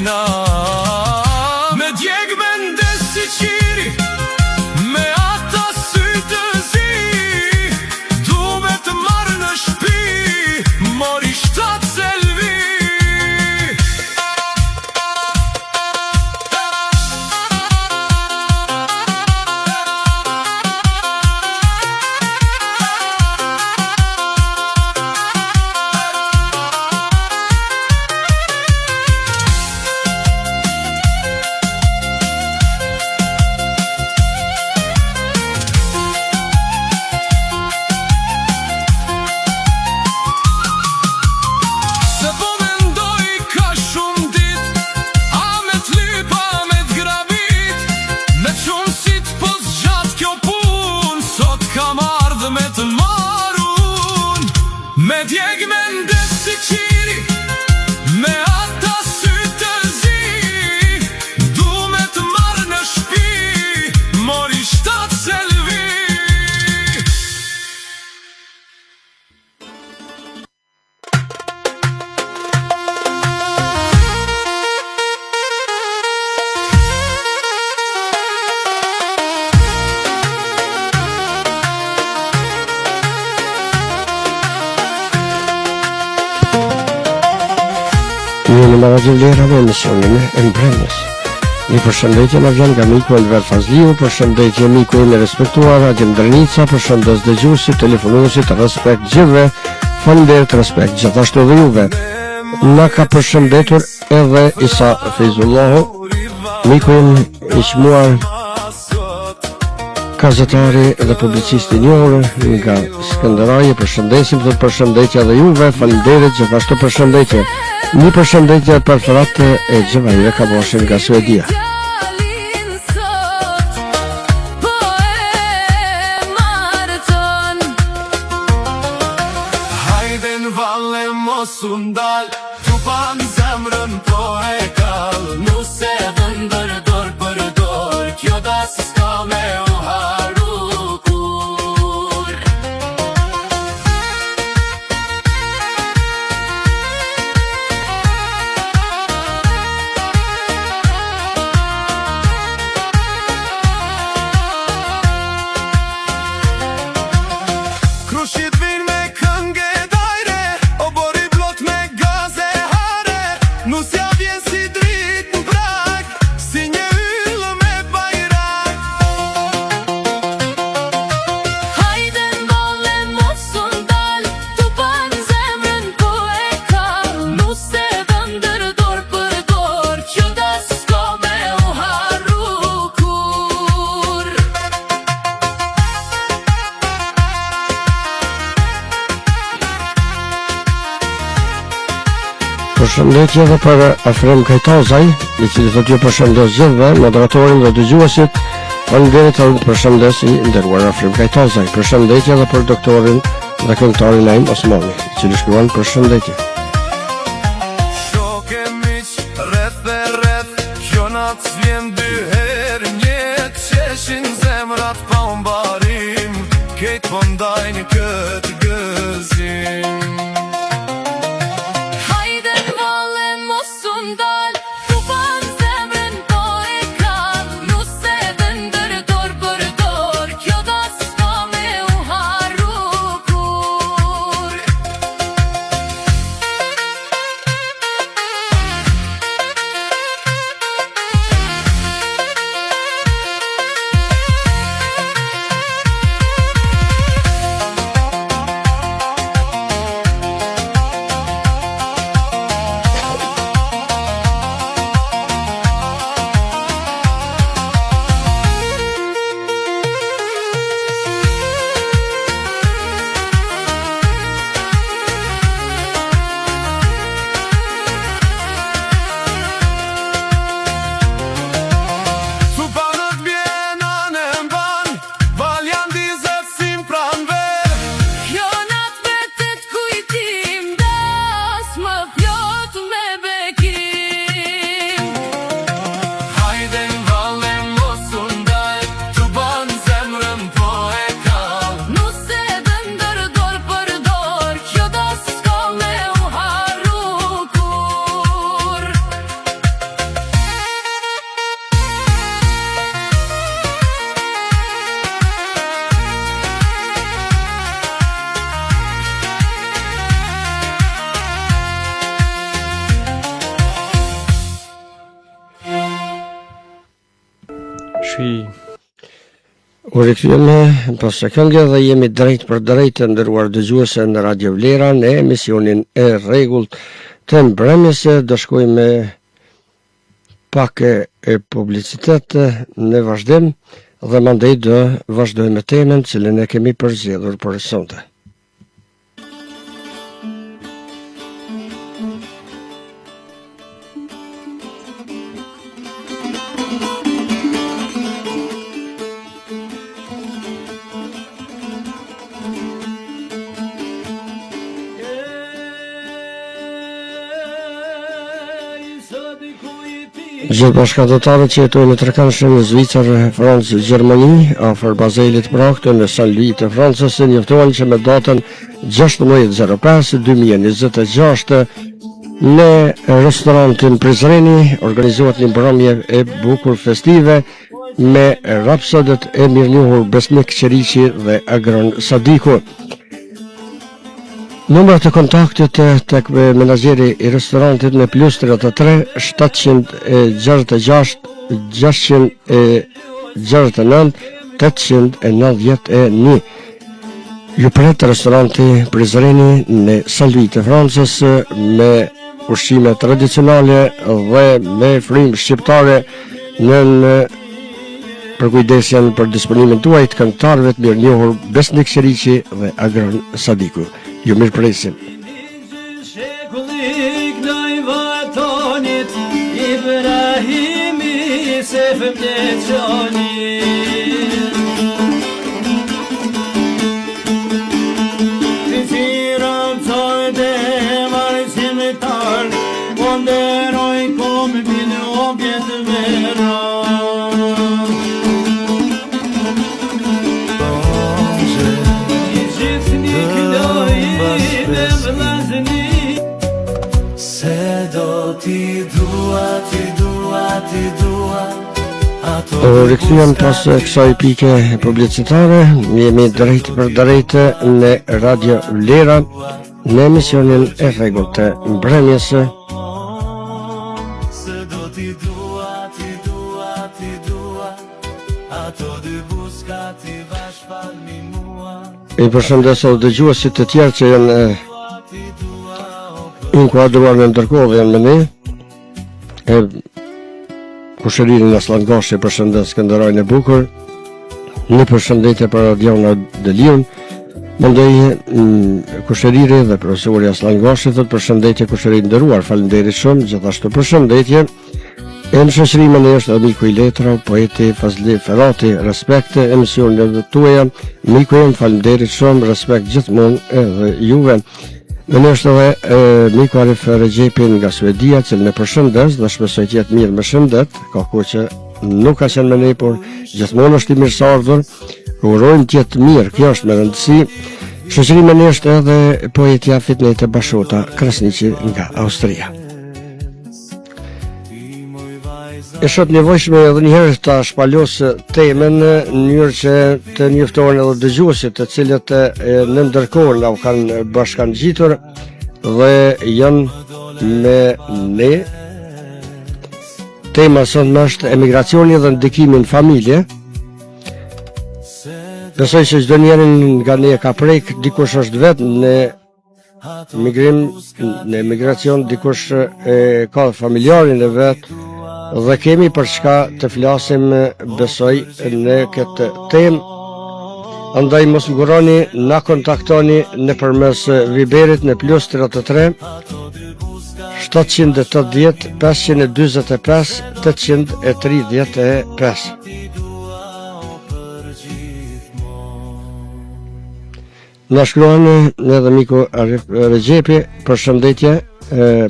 na. Me djeg me ndez si qiri, me ata sy të zi, du me të marrë në shpi, mori shtat Selvi. Se po mendoj ka shumë dit, a me t'lyp, a me t'grabit, me qumësit po zgjat kjo pun, sot kam ardhë me të marun. Me djeg me ndez si qiri, me ata sy të zi, du me të marrë në shpi, mori shtat Selvi. Ju jeni me Radio Vlera me emisionin e mbrëmjes. Një përshëndetje na vjen nga miku Enver Fazliu, përshëndetje miku im i respektuar Agim Drenica, përshëndes dëgjuesit, telefonuesit, respekt gjithëve. Faleminderit, respekt gjithashtu edhe juve. Na ka përshëndetur edhe Isa Fejzullahu, miku im i çmuar gazetari dhe publicisti i njohur nga Skënderaj, e përshëndesim dhe përshëndetje edhe juve, faleminderit gjithashtu përshëndetje. Një përshëndetje për Frat e Xhevahire Kabashin nga Suedia. Djalin sot po e marton. Hajde në valle mos u ndal, Tupan zemrën po e kall, Nuse dhëndër dorë për dorë, kjo das s'ka me u haru kur. Krushit vin me këngë e dajre, Oborri plot me gaz e hare, Nusja vjen si dritë në prag, si një yll me bajrak. Hajde n'valle mos u ndal, Tupan zemrën po e kall, Nuse dhëndër dorë për dorë, kjo das s'ka me u harru kur. Përshëndetje edhe për Afrim Kajtazaj, i cili thotë ju përshëndes gjithëve, moderatorin dhe dëgjuesit. Faleminderit edhe të përshëndes i nderuar Afrim Kajtazaj. Përshëndetje edhe për doktorin dhe këngëtarin Naim Osmani, i cili shkruan përshëndetje. Shok e miq, rreth e rreth, kjo natë s'vjen dy herë n'jetë, qeshin zemrat pa u mbarim, kejt po ndajnë këtë gëzim. Hajde n'valle mos u ndal, Tupan zemrën po e kall, Nuse dhëndër dorë për dorë, kjo das s'ka me u harru kur. Shi. U rikthyem pas së këngë dhe jemi drejt për drejt të nderuar dëgjues në Radio Vlera në emisionin e rregullt të mbrëmjes. Do shkojmë me pak e, e publicitet në vazhdim dhe mandej do vazhdojmë me temën cilën e kemi përzgjedhur për sonte. Gjithë bashkatdhetarët që jetojnë në trekëndëshin në Zvicër, Francë, Gjermani, afër Bazelit pra këtu në Saint Louis të Francës, njoftohen që me datën 16.05.2026 në restorantin Prizreni organizohet një mbrëmje e bukur festive me rapsodët e mirënjohur Besnik Qeriqi dhe Agron Sadiku. Numrat e kontaktit tek menaxheri i restorantit në plus 33 766 669 891. Ju pret restoranti Prizreni në Saint Louis të Francës me ushqime tradicionale dhe me frymë shqiptare nën përkujdesjen për disponimin tuaj të këngëtarëve të mirënjohur Besnik Qeriqi dhe Agron Sadiku. Ju mirëpresim. U rikthyem pas kësaj pike publicitare, jemi drejt për drejt në Radio Vlera, në emisionin e rregullt të mbrëmjes. I përshëndes edhe dëgjuesit të tjerë që janë inkuadruar në ndërkohë dhe janë me ne. E kushëririn Asllan Gashi përshëndes Skënderajn e bukur. Një përshëndetje për Radiona Deliun. Mandej mm, kushëriri dhe profesori Asllan Gashi thotë përshëndetje kushëri i nderuar. Faleminderit shumë, gjithashtu përshëndetje. E në shoqëri me ne është edhe miku i letrave, poeti Fazli Ferati, respekte emisioneve tuaja, miku im, faleminderit shumë, respekt gjithmonë edhe juve. Me ne është edhe e, miku Arif Rexhepi nga Suedia, cilin e përshëndes dhe shpresoj të jetë mirë me shëndet, ka kohë që nuk ka qenë me ne, por gjithmonë është i mirëseardhur. Urojmë të jetë mirë, kjo është me rëndësi. Shoqëri me ne është edhe poetja Fitnete Bashota Krasniqi nga Austria. E shoh të nevojshme edhe një herë ta shpalos temën në mënyrë që të njoftohen edhe dëgjuesit, të cilët në ndërkohë na u kanë bashkangjitur dhe janë me ne. Tema sot është emigracioni dhe ndikimi në familje. Besoj se çdo njërin nga ne ka prek, dikush është vetë në migrim në emigracion dikush e ka familjarin e vet dhe kemi për çka të flasim besoj në këtë temë andaj mos ngurroni na kontaktoni nëpërmes Viberit në plus 33 780 545 835 Na shkruan edhe miku Arif Rexhepi, përshëndetje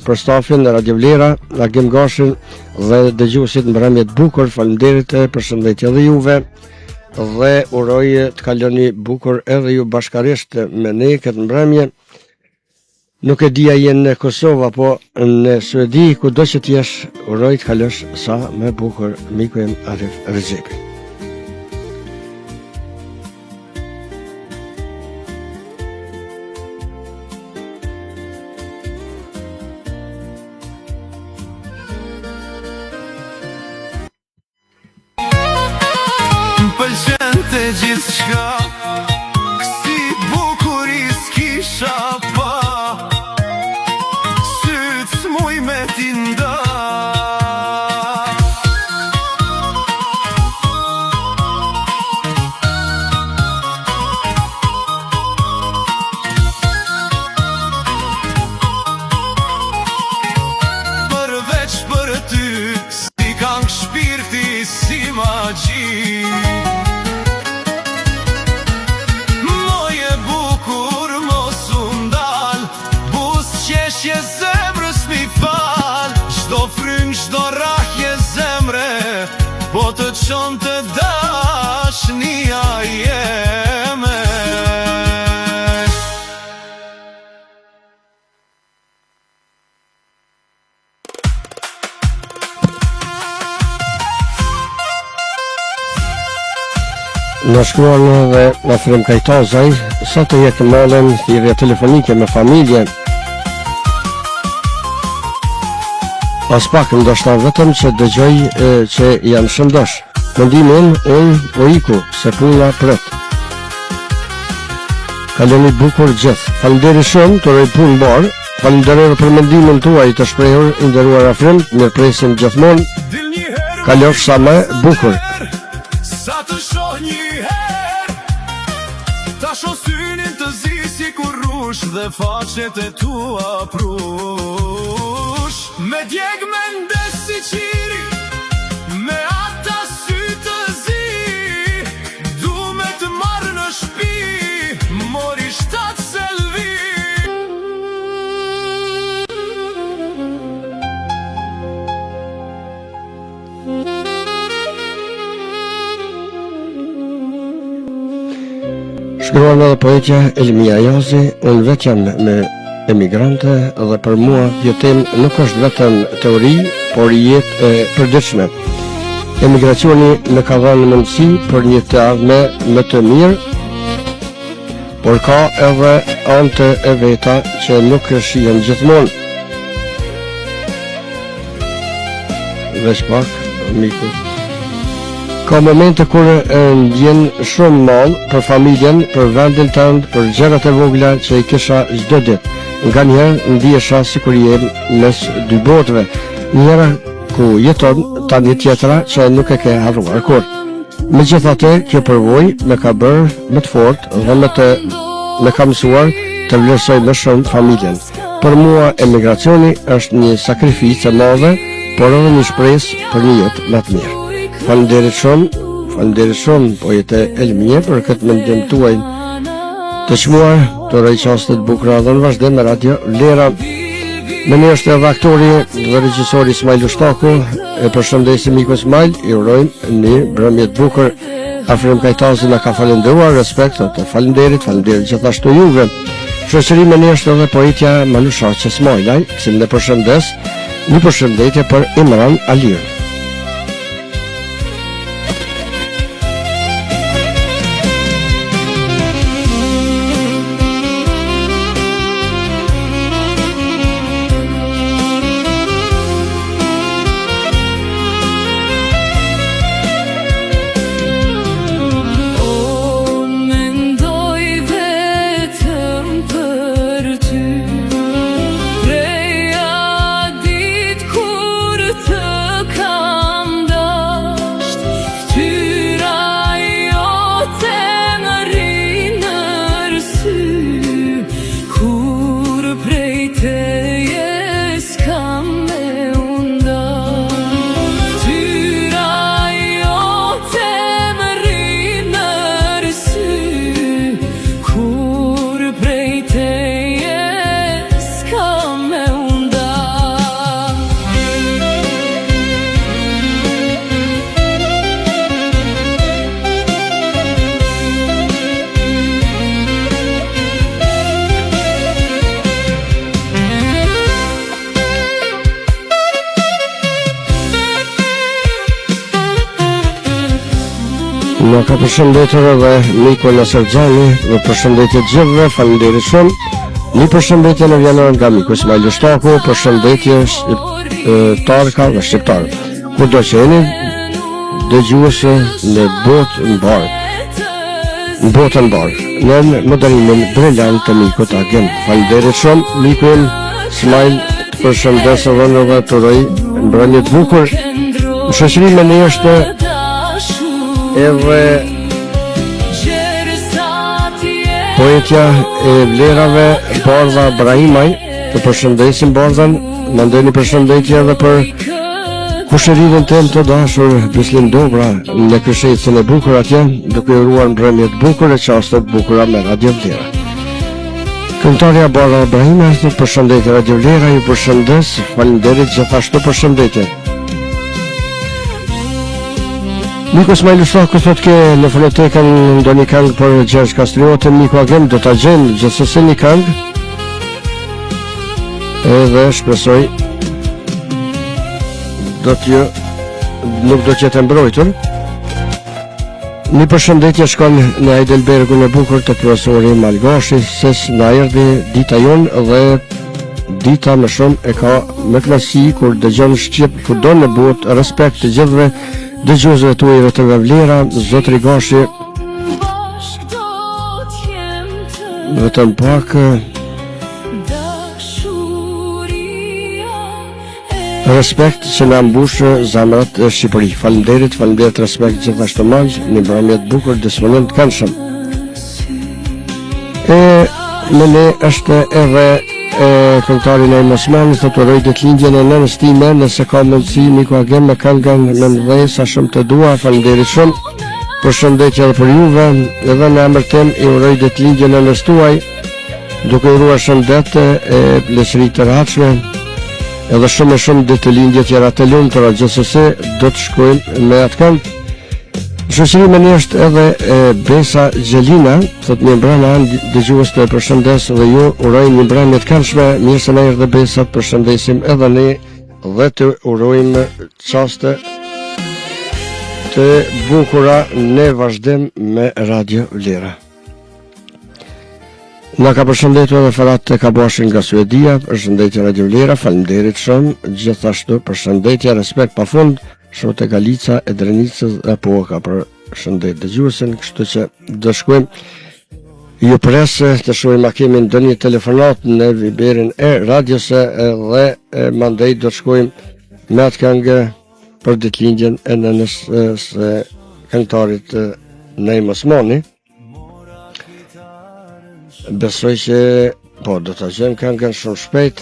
për stafin në Radio Vlera, Agim Gashin dhe dëgjuesit mbrëmje të bukur, faleminderit e përshëndetje edhe juve dhe uroj të kaloni bukur edhe ju bashkarisht me ne këtë mbrëmje. Nuk e di a je në Kosovë apo në Suedi, kudo që të jesh, uroj të kalosh sa më bukur miku im Arif Rexhepi. vete gjithçka Kësi bukuri s'kisha pa Sytë s'muj me t'i nda Përveç për ty Si kangë shpirti si magji Moj e bukur mos u ndal Buzëqeshje zemrës m'i fal Çdo frymë çdo rrahje zemre Po të çon te dashnia jeme Na shkruan edhe Afrim Kajtazaj, sa të hjek mallin thirrja telefonike me familje. Pas pak ndoshta vetëm që dëgjoj e, që janë shëndosh. Mendimi im, unë po iku, se puna pret. Kaloni bukur gjithë. Faleminderit shumë, të uroj punë mbarë. Faleminderit edhe për mendimin tuaj të shprehur, i nderuar Afrim, mirëpresim gjithmonë. Dil një herë Kalofsh sa më bukur. Sa të shoh një herë Ta shoh synin të zi sikur rrush Dhe faqet e tua prush Me djeg me ndez si qiri Me ata sy të zi Du me të marrë në shpi Mori shtat Selvi Shkruan edhe poetja Elmia Jazi, unë vetë jam me emigrante dhe për mua kjo temë nuk është vetëm teori, por jetë e përditshme. Emigracioni më ka dhënë mundësi për një të ardhme më të mirë, por ka edhe anët e veta që nuk shihen gjithmonë. Veç pak, miku. Ka momente kur e ndjen shumë mall për familjen, për vendin tënd, për gjërat e vogla që i kisha çdo ditë. Nganjëherë ndihesha sikur je mes dy botëve. Njëra ku jeton, tani tjetra që nuk e ke harruar kurrë. Megjithatë, kjo përvojë më ka bërë më të fortë dhe më të më ka mësuar të vlerësoj më shumë familjen. Për mua emigracioni është një sakrificë e madhe, por edhe një shpresë për një jetë më të mirë. Faleminderit shumë, faleminderit shumë poete Elmie për këtë mendim tuaj të çmuar, të uroj çaste të bukura dhe në vazhdim me Radio Vlera. Me ne është edhe aktori dhe regjisori Ismail Lushtaku, e përshëndesim miku Ismail, i urojmë një mbrëmje të bukur. Afrim Kajtazi na ka falënderuar, respekt, thotë faleminderit, faleminderit gjithashtu juve. Shoqëri me ne është edhe poetja Manushaqe Smajlaj, cilën e përshëndes, një përshëndetje për Imran Aliun. Unë mendoj vetëm për ty Prej atë ditë kur të kam dasht Ftyra jote më rri nër sy Kur prej teje s'kam me u nda Ftyra jote më rri nër sy Kur prej teje s'kam me u nda Na ka përshëndetur edhe miku Naser Xhani dhe përshëndetje të gjithëve, faleminderit shumë. Një përshëndetje na vjen nga miku Ismail Lushtaku, përshëndetje shqiptarka dhe shqiptarë. Kudo që jeni, dëgjuese në botë mbarë. Në botën mbarë, nën moderimin brilant të mikut Agim. Faleminderit shumë, miku im, Smajl, të përshëndes edhe unë dhe të uroj mbrëmje të bukur. Në shoqëri me ne është edhe poetja e vlerave Bardha Brahimaj, të përshëndesim Bardhën, mandej një përshëndetje edhe për kushëririn tim të dashur Bislim Dobra në Kërshecën e bukur atje, duke uruar mbrëmje të bukur e çaste të bukura me Radio Vlera. Këngëtarja Bardha Brahimaj thotë përshëndetje Radio Vlera, ju përshëndes, faleminderit gjithashtu përshëndetje. Miku Smajl Lushtaku thotë ke në fonotekën ndonjë këngë për Gjergj Kastriotin, Miku Agim do ta gjejmë gjithsesi një këngë. Edhe shpresoj do të nuk do të jetë e mbrojtur. Një përshëndetje shkon në Heidelbergun e bukur te profesori Malgashi, se na erdhi dita jonë dhe dita më shumë e ka me kënaqësi kur dëgjon shqip kudo në botë, respekt të gjithëve dëgjuesve tuaj RTV Vlera, zotri Gashi. Vetëm pak Respekt që na mbush zemrat e Shqipëri. Faleminderit, faleminderit, respekt gjithashtu mal, një mbrëmje të bukur, disponim të këndshëm. E me ne është edhe e këngëtari Naim Osmani, thotë uroj ditëlindjen e nënës time, nëse ka mundësi miku Agim me këngën me më dhe sa shumë të dua, faleminderit shumë. Përshëndetje edhe për juve, edhe në emër tim i uroj ditëlindjen e nënës tuaj. Duke uruar shëndet e pleqëri të rehatshme, edhe shumë e shumë ditëlindje tjera të lumtura, gjithsesi do të shkojmë me atë këngë. Në shoqëri me ne është edhe e, Besa Gjelina, thotë mirëmbrëma, dëgjues të përshëndes dhe ju uroj një mbrëmje të këndshme, mirë se na erdhe Besa, të përshëndesim edhe ne dhe të urojmë çaste të bukura në vazhdim me Radio Vlera. Na ka përshëndetur edhe Ferat Kabashin nga Suedia, përshëndetje Radio Vlera, faleminderit shumë, gjithashtu përshëndetje, respekt pa fund, Shote Galica e Drenicës dhe po ka përshëndet dëgjuesin, kështu që do shkojmë ju pres të shohim a kemi ndonjë telefonat në Viberin e radios dhe mandej do të shkojmë me atë këngë për ditëlindjen e nënës së këngëtarit Naim Osmani. Besoj që po do ta gjejmë këngën shumë shpejt.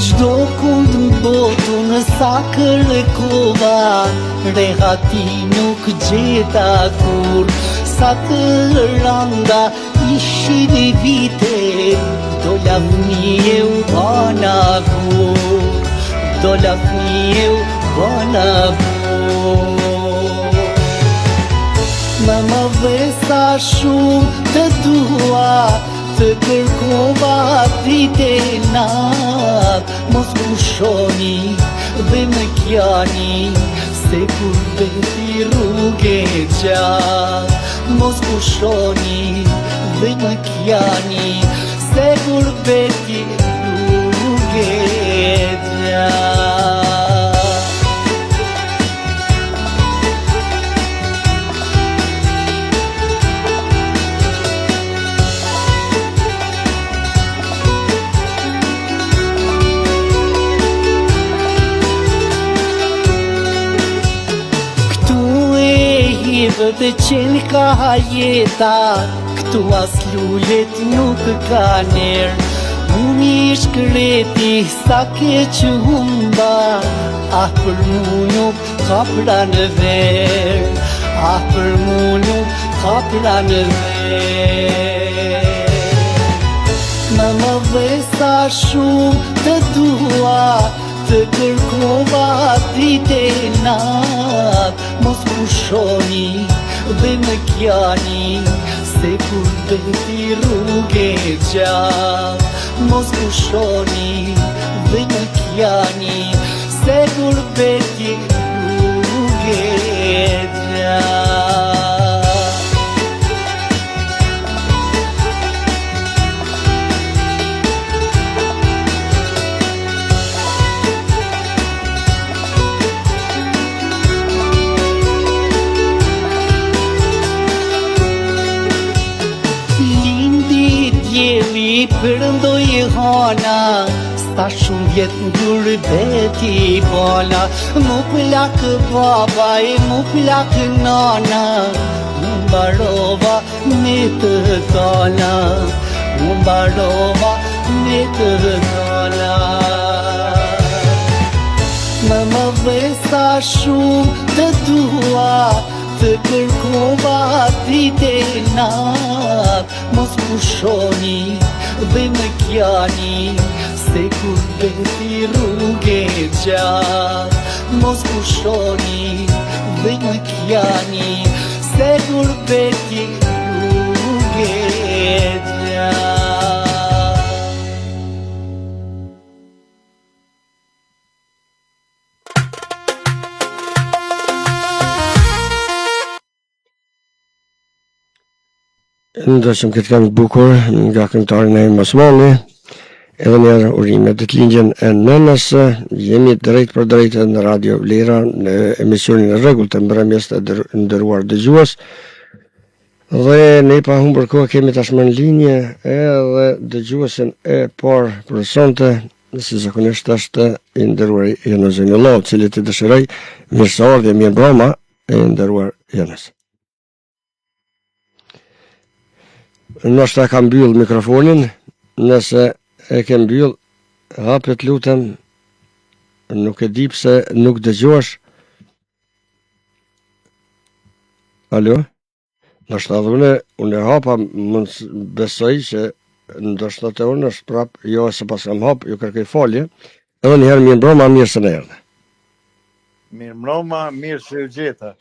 Çdo kund në botë unë sa kërkova Rehati nuk gjeta kurrë Sa të randa Ishin vitet, dola fmi e u bana burrë, dola fmi e u bana burrë. Më më dhe sa shumë të dua, të kërkova ditë e natë, mos pushoni dhe më kjani, se kurbeti rrugë e gjatë. Mos pushoni dhe më kjani Se kurbeti rrugë e gjatë Këtu e hidhët qenka jeta Këtu as lulet nuk kanë erë Unë i shkreti sa keq humba Ah për mu nuk ka pranverë Ah për mu nuk ka pranverë Më më dhe sa shumë të dua. Të kërkova ditë e natë Mos pushoni dhe më kjani Se kurbeti rrugë e gjatë Mos pushoni dhe më kjani Se kurbeti rrugë e gjatë Lindi dielli perëndoi hana Sa shumë vjet në gurbet i bana M'u plak baba e m'u plak nana Unë mbarova me të tana Unë mbarova me të tana Më më dhe sa shumë të dua Të kërkova ditë e natë Mos pushoni dhe më kjani Se kurbeti rrugë e gjatë Mos pushoni dhe më kjani Se kurbeti rrugë e gjatë Ndëgjuam këtë këngë të bukur nga këngëtari Naim Osmani. Edhe një herë urime ditëlindjen e nënës, jemi drejt për drejt në Radio Vlera në emisionin e rregullt të mbrëmjes të nderuar dëgjues. Dhe ne pa humbur kohë kemi tashmë në linjë edhe dëgjuesin e parë për sonte, si zakonisht është i nderuari Jonuz Zejnullahu, të cilit i dëshiroj mirëseardhje, mirëmbrëma i nderuar Jonuz. Ndoshta e ka mbyll mikrofonin, nëse e ke mbyll, hape të lutem, nuk e di pse nuk dëgjohesh. Alo? Ndoshta edhe unë, unë e hapa, mund besoj që ndoshta te unë është prap, jo se paskam hap, ju kërkoj falje. Edhe një herë mirëmbrëma, mirë se na erdhe. Mirëmbrëma, mirë se ju gjeta.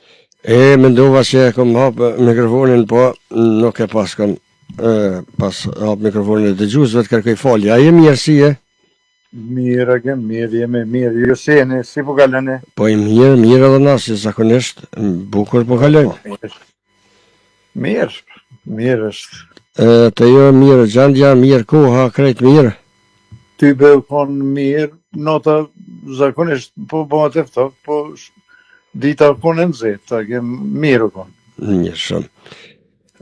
E, mendova që e kom hap mikrofonin, po nuk e pas kom e, pas hap mikrofonin e dëgjuesve, të kërkoj falje. A je mirë si je? Mirë, e mirë, jemi mirë. Ju si jeni, si po kaloni? Po i mirë, mirë edhe na, si zakonisht, bukur po kalojmë. Po, mirë. Mirë, mirë është. E, te ju mirë gjendja, mirë koha, krejt mirë. Ty be u konë mirë, nata zakonisht po bëhet e ftohtë, po dita u konë e nxehtë, ta kem mirë u konë. Mirë shumë.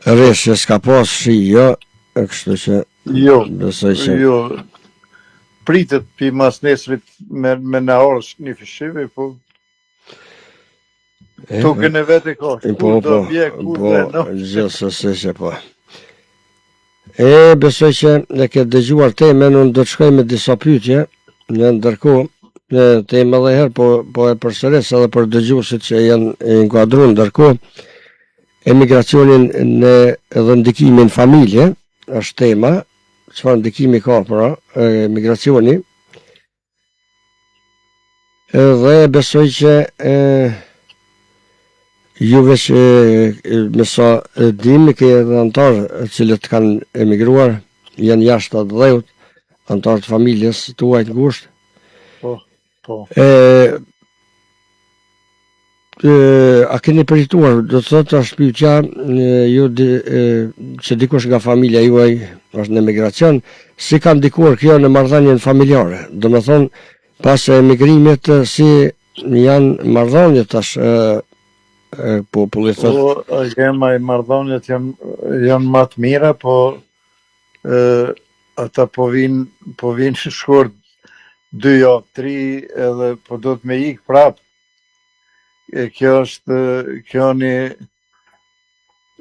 Reshje s'ka pas shi, jo, e kështu që jo, besoj që... Jo, pritet pi mas nesrit me, me na ardh një fshi, po Tokën e vet e ka, po, kur do po, bje, kur po, do, no. Gjithsesi që po. E, besoj që e ke dëgjuar temën, unë do të shkoj me disa pyetje, në ndërkohë, në temë edhe herë, po, po e përsëris edhe për dëgjuesit që janë inkuadruar ndërkohë, emigracionin në edhe ndikimin familje, është tema, çfarë ndikimi ka pra, emigracioni, Edhe besoj që e, ju veç e, me sa e dim, ke edhe anëtarë të cilët kanë emigruar, janë jashtë atdheut, anëtarë të familjes tuaj të ngushtë. Po, po. E, e, a keni përjetuar, do të thotë është pyetja, ju di, e, që dikush nga familja juaj është në emigracion, si ka ndikuar kjo në marrëdhënien familjare? Domethënë, Pas emigrimit si janë marrëdhëniet tash e, e populli thotë. Po, Agim, marrëdhëniet janë janë më të mira, po e, ata po vin po vin shkurt dy javë, tri edhe po do të me ik prap. E kjo është kjo një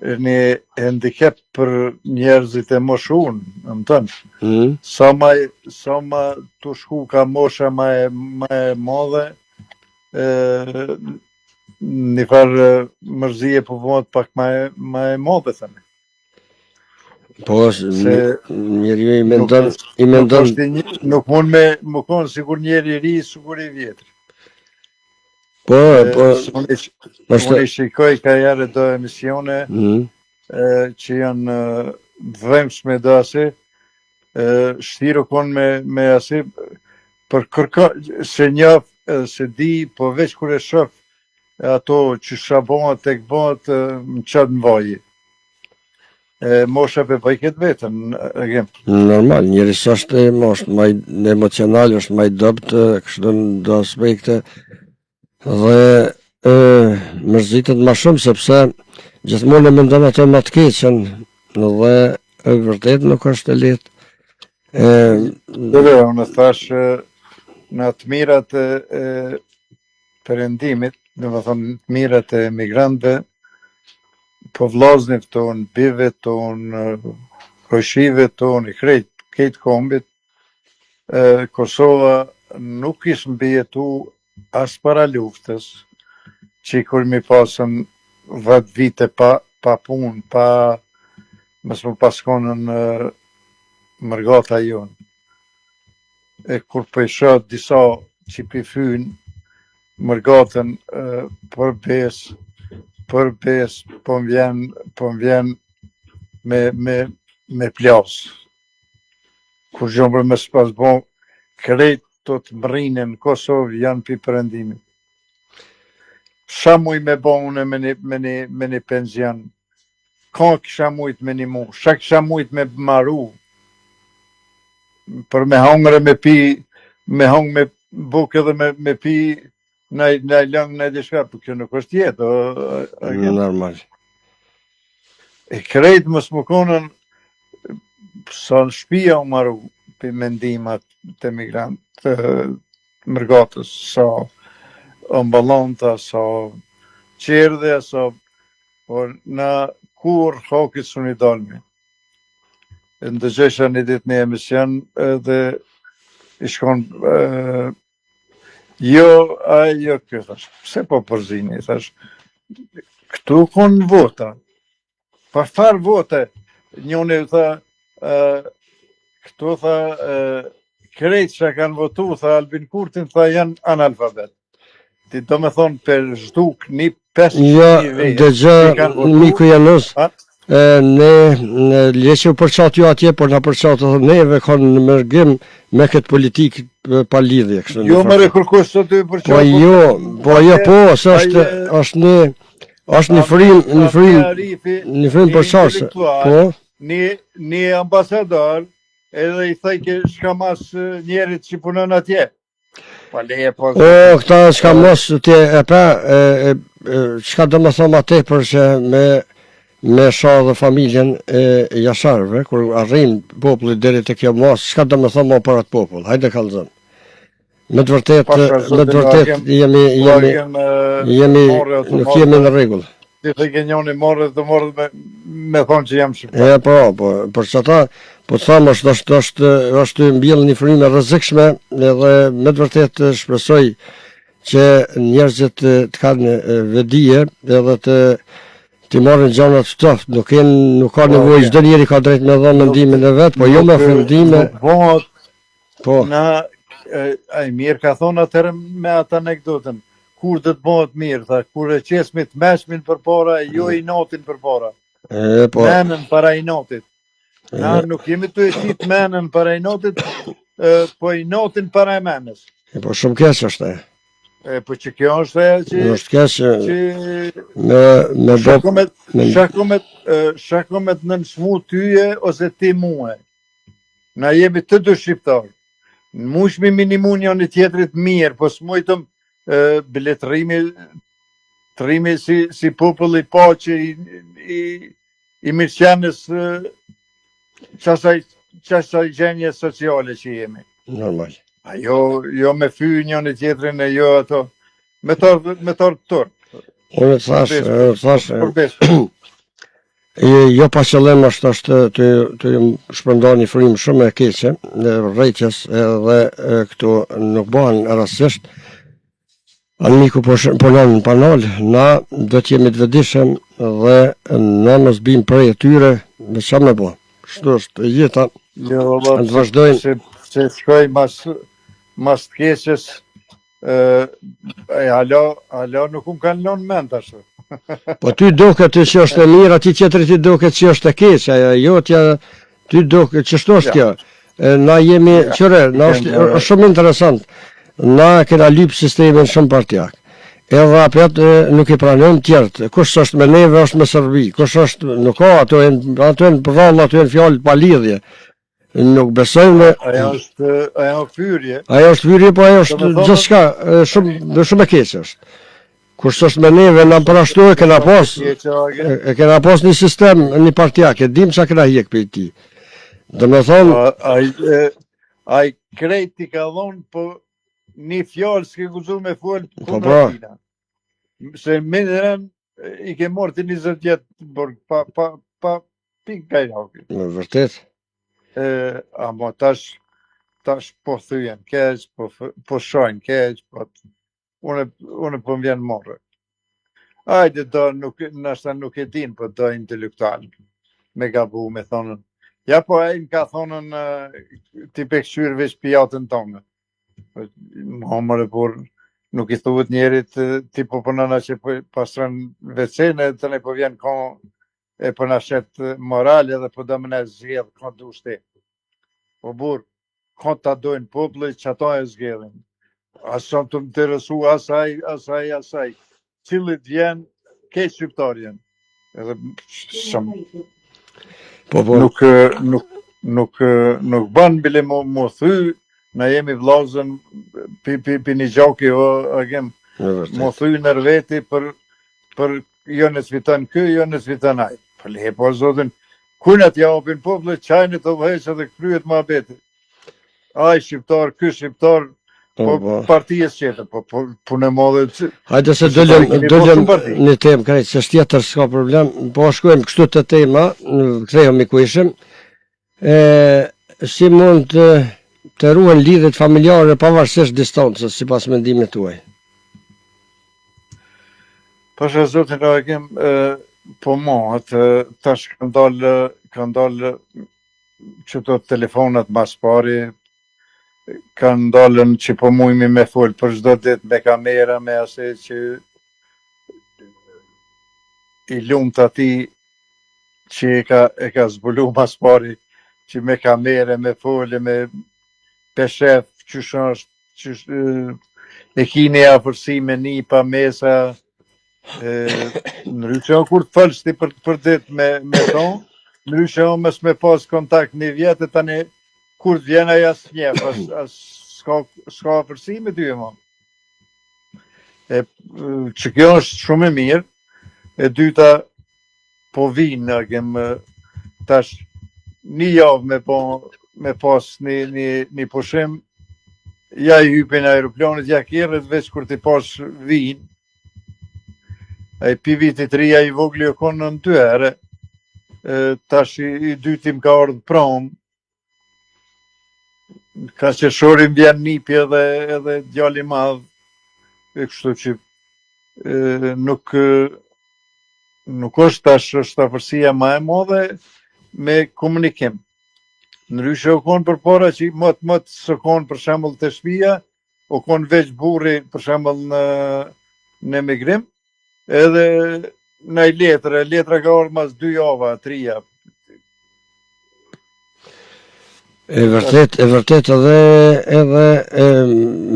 një handicap për njerëzit e moshun, më kupton. Mm. Sa ma sa ma tu shku ka mosha ma e ma e madhe, ë një farë mërzie po bëhet pak ma e ma e madhe tani. Po, se njeriu i mendon, i mendon nuk, një, nuk mund me me konë sikur njeri i ri, sikur i vjetër. Po, po. Unë është unë shikoj kaherë do emisione mm -hmm. e, që janë të dhembshme do asi, e, shtirë u konë me, me asi, për kërka, s'e njof, s'e di, po veç kur e shof ato që çka bëhet tek bëhet më çat në vaji. E mosha pe bëj këtë vetën, e kem. Normal, njeri s'është më është më emocional, është më i dobët, kështu në do aspekte dhe e, mërzitet më shumë sepse gjithmonë e mendon atë më të keqen dhe e vërtet nuk është e lehtë. E, Dhe, unë thash në të mirat e, e perëndimit, domethënë të mirat e emigrantëve, po vllaznit tonë, bijve tonë, kojshive tonë, i krejt, krejt kombit, e, Kosova nuk kish mbijetu as para luftës, që kur mi pasën 10 vite pa, pa punë, pa mos me pas konën mërgata jonë. E kur po i shoh disa që pi fyjnë mërgatën për besë, për besë, po më vjen, po më vjen me, me, me plas. Kurgjo për me s'pas bo, krejt të të mrrinë në Kosovë janë pi perëndimit. Çka muj me bo une me një, me një, me një penzion? Ka kisha mujt me nimu, çka kisha mujt me maru, për me hongër e me pi, me hongër me bukë edhe me, me pi, naj, naj lëng, naj diçka, po kjo nuk është jetë, o, o, Normal. E krejt mos me konën, sa në shpia u maru, pi me ndihmat të emigrant, të mërgatës, sa ambulanta, sa çerdhe, sa Por na kurrë hakit s'un i dalmi. E ndëgjojsha një ditë një emision edhe i shkon e, jo ai jo ky thash. Pse po përzini thash. Këtu kon vota. Pa farë vote. Njoni tha e, këtu tha e, krejt që kanë votu tha Albin Kurtin tha janë analfabet. Ti do me thonë për zhduk një 500 Jo, dëgjo, miku Januz, e, ne, ne le që u përçat ju atje, por na përçat edhe neve kanë në mërgim me këtë politikë pa lidhje. Kështu, jo, more kërkush sot të përçat. Po jo, po jo, po, se është, është një, është një frymë, një frymë, një frymë përçarëse. Po? Një, një ambasador, edhe i thojke shka mas njerit që punon atje. Po leje po. O, këta çka mos ti e pa e, e, e çka do me thonë ma tepër që me me sha dhe familjen e Jasharëve, kur arrin populli deri te kjo masë, çka do me thonë ma për atë popull? Hajde kallzon. Me të vërtetë, me të vërtetë jemi jemi jemi nuk jemi në rregull. Ti the ke njoni morë të morë me me thonë që jam shqiptar. E po, po, për çata, po të them është është është është mbjell një frymë e rrezikshme edhe me të vërtetë shpresoj që njerëzit të kanë vetëdije edhe të t'i marrin gjanat ftohtë, nuk janë nuk ka po, nevojë çdo njeri ka drejt me dhënë mendimin e vet, po jo me ofendime. Nuk bëhet Po. Na, ai mirë ka thonë atëherë me atë anekdotën, kur do të bëhet mirë, tha, kur e qesmi të meçmin përpara, jo mm. inatin përpara. E, po. Menën para inatit. Na nuk jemi tu e qitë menën para inatit, e, po inatin para e menës. E, po shumë keq është e. E, po që kjo është e që... Është keq që... Me, me bo... Shako me, shako me të nënçmu tyje ose ti mue. Na jemi të dy shqiptarë. Mujshmi me i nimu njëni tjetrit mirë, po s'mujtëm bile të rrimi, të rrimi si, si popull i paqe, i, i, i mirëqenies qasaj, qasaj gjenje sociale që jemi. Normal. A jo, jo me fy njëni tjetrin e jo ato, me të me të turp. Unë të thash, të thash, për besë. E, jo pa qëllim është është të të shpërnda një frymë shumë e keqe në urrejtjes edhe e, këtu nuk bëhen rastësisht. Anmiku po punon pa nal, na do të jemi të vetëdijshëm dhe na mos bim prej atyre me çka me bë. Kështu është jeta. Jo, valla, Të vazhdojmë. Se, se shkoj mas, mas të keqes, e, e hala, hala nuk më kanë lënë mend tash. Po ty duket ti që është e mirë, atij tjetrit i duket që është e keq, ajo jo tja ty duket qështu është kjo. E, na jemi, Ja. qyre, na është, Kem, është shumë interesant. Na kena lyp sistemin shumë partijak. Edhe apet e, nuk i pranojmë tjerët. Kush është me neve është me Serbi, kush është nuk ka ato janë ato janë përralla, ato janë fjalë pa lidhje. Nuk besojmë në Ajo është, ajo është fyrje. Ajo është hyrje, po ajo është Domethënë- gjithçka, e, shumë dhe shumë e keqe është. Kush është me neve, na për ashtu e kena pas, Keqe, age. e, e kena pas një sistem, një partijak, e dim çka kena hjek prej tij. Do me thonë, A- Ai e, ai krejt i ka dhonë, po një fjalë s'ke guxu me fol Po, kundra pra. tina. Se me në rënë i ke marrë ti 20 vjet burg pa pa pa pikë gajraki. në vërtet, E, ama tash tash po thyen keq, po f- po shajnë keq, po t- unë unë po më vjen marrë. Ajde do nuk nashta nuk e din, po do intelektual me gabu me thonën. Ja po ai më ka thonën eh, ti pe kqyr veç pijatën tonë. Po, Më more por nuk i thuhet njerit eh, ti po punon që po pastron WC-në, tani po vjen ka e po na shet eh, moral edhe po do më na zgjedh ka dush ti. Po burr, ka ta dojnë populli që ato e zgjedhin. As s'jam të interesu as ai, as ai, as ai. Cilit vjen, ke shqiptar janë. Edhe shumë po po, nuk eh, nuk nuk eh, nuk bën bile mu, mu thy, na jemi vllazën pi pi pi një gjaki o agim në vërtet. mu thy nër veti për për jo në s'fiton ky, jo në s'fiton ai. Po le po zotin, kujna t'ja japin popullit, çajnë të udhëheq edhe kryet muhabeti. Ai shqiptar, ky shqiptar, Po, po po. partie tjetër, po po punë e madhe. që- Hajde se Se dolëm, tani kemi po dolëm shumë parti. në temë krejt, se është tjetër s'ka problem, po shkojmë kështu të tema, në- kthehemi ku ishim. E, si mund të, të ruhen lidhjet familjare pavarësisht distancës, sipas mendimit tuaj? Pasha zotin e kem e, po mohat, e, tash kanë dalë kanë dalë që të telefonat mas pari, kanë dalën që po mujmi me fol për çdo ditë me kamera, me ase që i lumt atij që e ka, e ka zbulu mas pari, që me kamere, me fole, me peshef, qysh është, qysh, e, e kini afërsi me nipa, mesa, e, ndryshe o kur të folsh ti për, për ditë me, me tonë, ndryshe o mos me pas kontakt një vjet e tani kur të vjen ai as njeh, as, as s'ka, s'ka afërsi me ty e mo. E, e, që kjo është shumë e mirë, e dyta, po vinë, a kem e, tash një javë me po me pas një, një, një pushim, ja i hypin aeroplanit, ja kjerët, veç kur t'i pas vinë, ai pi vitit ri, ai i vogli o konë në dy herë, e, tash i, i dyti më ka ardhë prom, ka qershori më vjen nipi edhe, edhe djali i madh, e kështu që e, nuk e, nuk është tash është afërsia më e madhe me komunikim. Ndryshe u konë përpara që mot mot s'u konë për shembull te shtëpia, u konë veç burri për shembull në në emigrim, edhe në i letër, e letra ka ardhur mas dy java, tri javë. E vërtet, e vërtet edhe edhe e,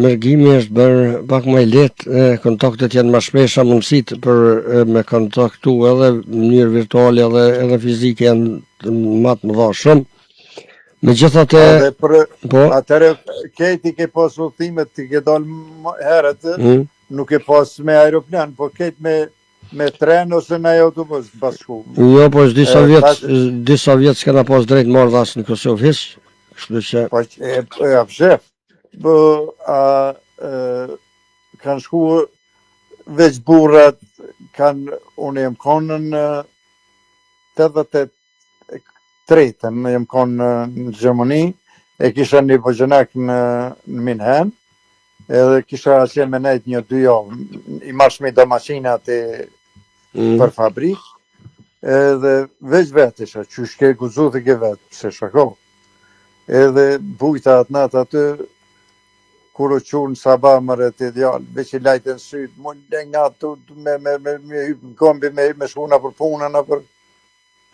mërgimi është bërë pak më i lehtë, e, kontaktet janë më shpesha, mundësitë për e, me kontaktu edhe në mënyrë virtuale edhe edhe fizike janë më të mëdha shumë. Megjithatë, Edhe për po, atëherë kejt i ke pas udhëtimet, ti ke dalë më herët, mm, nuk e pas me aeroplan, po kejt me me tren ose në autobus pas shku. jo, po është disa E, vjet, tash- disa vjet s'kena pas drejt marrë as në Kosovë hiç, kështu që Po e e afshef. Po a e, kanë shku veç burrat kanë unë jam konë në 83-ën, jam konë në, në Gjermani, e kisha një boxhanak në, në Minhen, edhe kisha qenë me nejt një dy javë, i marrshmi do maqina të mm, për fabrikë. Edhe veç vetë isha, qysh ke guxu ti ke vetë, pse shako. Edhe bujta atë natë aty, kur u çu në sabah more ti djalë, veç i lajtën sytë, mu le nga tu, me, me, me, me hypë në kombi, me, me shku nëpër puna, nëpër...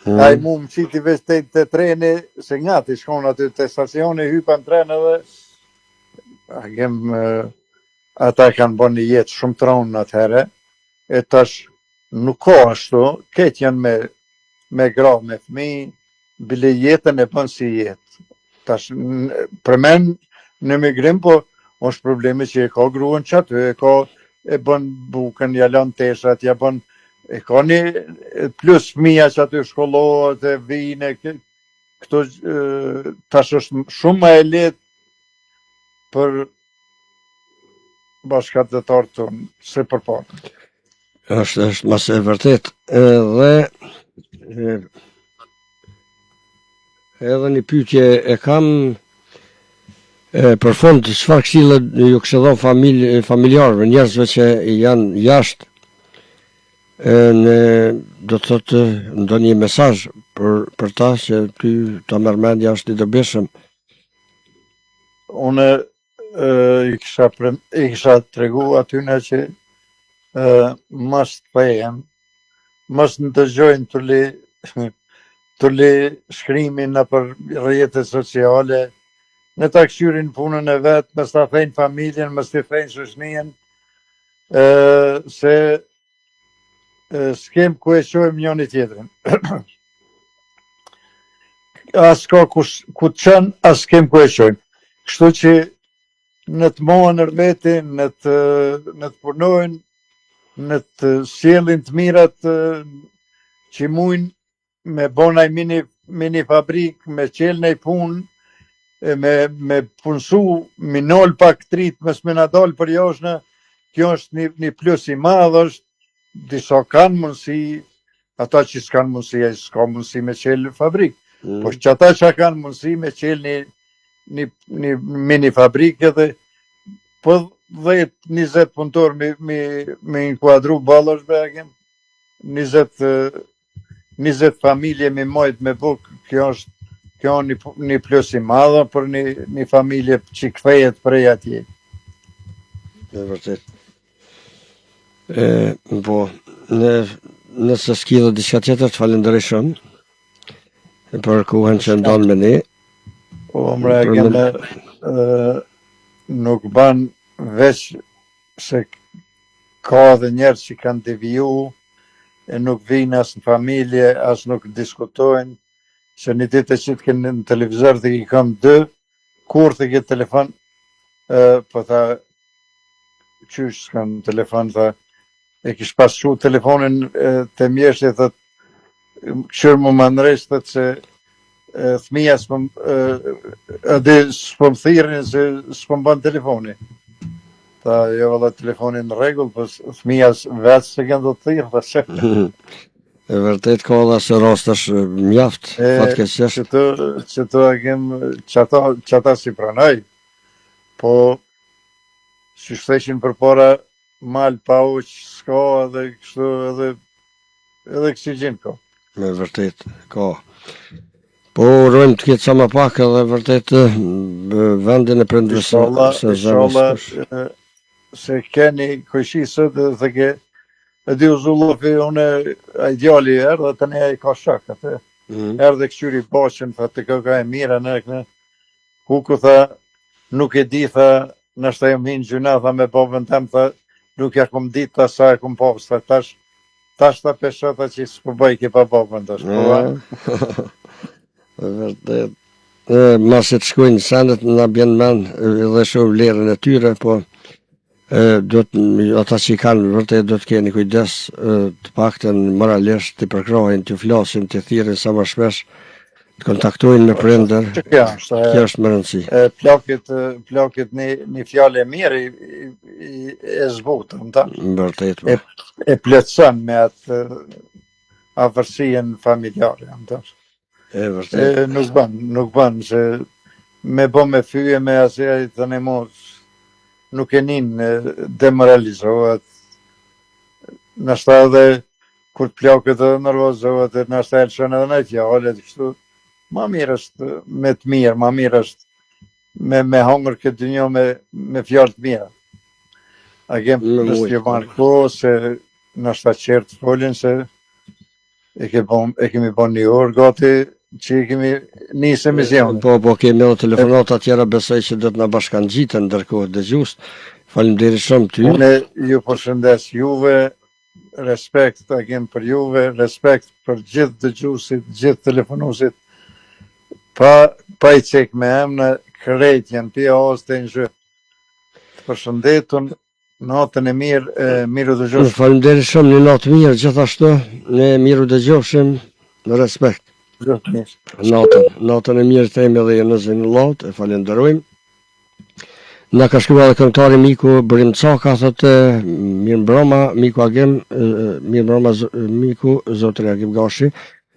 Mm. Ai mu më qiti veç te, te treni, se nga ti shkon aty te stacioni, hypa në tren edhe... Agim, ata kanë bërë një jetë shumë të ronë atëherë, e tash nuk ka ashtu, krejt janë me, me gra, me fëmi, bile jetën e bën si jetë. Tash, përmen në emigrim, po është problemi që e ka gruën që aty, e ka e bën bukën, ja lan teshat, ja bën, e ka një plus fëmija që aty shkollohet, e vine, këto tash është shumë më e lehtë për bashkatdhetarët tonë, se përpara. Është, është ma se e vërtet. Edhe, e, edhe një pyetje e kam e, për fund, çfarë këshille ju këshillon familj, familjarëve, njerëzve që janë jashtë, e, në, do të thotë ndonjë mesazh për, për ta që ty ta merr mendja është i dobishëm. Unë i kisha pre, i kisha tregu atyne që e, mos të thehen, mos ndëgjojnë turli turli shkrimi nëpër rrjete sociale, le ta kqyrin punën e vet, mos ta thejnë familjen, mos t'i thejnë shoqninë, e, se s'kem ku e çojmë njëni tjetrin. As ka kush, ku të çon, as kem ku e çojmë. Kështu që në të mohen nër veti, në të, në të punojnë, në të sjellin të mirat që mujnë me bo naj mini, mini fabrik, me qel naj punë, e me, me punësu, mi nol pak t'rit, mos me na dal përjashta, kjo është një, një plus i madh është, disa kanë mundësi, ata që s'kanë mundësi, ai s'ka mundësi me qel fabrik, mm. po që ata që kanë mundësi me qel një, një, një mini fabrik edhe, po 10, 20 punëtor me, me, me inkuadru boll është be, 20, 20 familje me majt me buk, kjo është kjo një, një plus i madh për një, një familje që kthehet prej atje. E vërtet. E, po, në, nëse s'ki dhe diçka tjetër, të falenderoj shumë për kohën që ndan me ne. Po, mre, keme, nuk ban veç se ka edhe njerëz që kanë deviju e nuk vijnë as në familje, as nuk diskutojnë, se një ditë e qitke në televizor dhe i kam dy, kur të këtë telefon, e, po tha, qysh s'kam telefon, tha, e kish pas çu telefonin e, te mjeshtri, thot, kqyr mu ma ndreq, thot se e, fëmija s'po e, edhe s'po më thirrin se s'po më bën telefoni. Tha, jo valla telefoni në rregull, po fëmija vetë s'e kanë do të thirr, tha se. E vërtet ka dhe se rastesh mjaft, fatkeqësisht. Që të, që të e kem, që ata, që ata s'i pranoj, po, si theshin përpara, Mal pa ujë s'ka edhe kështu edhe edhe oksigjin ka. Me vërtet ka. Po urojmë të ketë sa më pak edhe vërtet vendin e prindërve së së zemrës. Se keni kojshi sot dhe the ke e di u zullofi unë ai djali erdhe tani ai ka shok atë. Mm. Erdhe kqyri bahçen tha të kërka e mira në kënë. Kuku tha, nuk e di, tha, nashta jam hi n'gjynah, tha, me babën tem, tha, nuk ja kom dit, tha, sa e kom pas, tha, tash, tash tha pe shoh, tha, që s'po bëj ke pa babën, tash, po, a? Vërtet. E, masi të shkojnë sendet, na bjen men dhe shoh vlerën e tyre, po E, do të, ata që i kanë vërtet do të keni kujdes e, të paktën moralisht t'i përkrahin, t'i flasin, t'i thirrin sa më shpesh, të kontaktojnë me prindër. Që kjo është, e, Kjo është me rëndësi. e, plakit, plakit një, një fjalë e mirë i, i, i, e zbut, më Vërtet, po. E, e plotëson me atë afërsinë familjare, më E vërtet. E, nuk ban, nuk ban, se me bo me fyje, me asë, të në mos, nuk e nin, demoralizohet, nashta edhe kur të plaket edhe nervozohet, e nashta e lëshon edhe naj fjalë, edhe kështu, ma mirë është me të mirë, ma mirë është me, me hongër këtë dynjo me, me fjalë të mira. Agim, mos t'ju marr kohë, se nashta qertë të folin, se e, ke bon, e kemi bon një orë gati që i kemi nisë emisionin. Po, po, kemi edhe telefonata tjera, besoj që do të na bashkangjiten ndërkohë dëgjues. Faleminderit shumë ty. Unë ju përshëndes juve, respekt Agim për juve, respekt për gjithë dëgjuesit, gjithë telefonuesit, pa, pa i cek me emna, krejt janë pi A-s deri në Zh. Të përshëndetun, natën e mirë, e mirë u dëgjofshim. Faleminderit shumë, një natë mirë gjithashtu, ne mirë u dëgjofshim, në respekt. Gjithë mirë. Natën, natën e mirë themi edhe në Zenillat, e falenderojmë. Na ka shkruar edhe këngëtari miku Burim Caka, thotë mirëmbrëma miku Agim, mirëmbrëma miku zotëri Agim Gashi.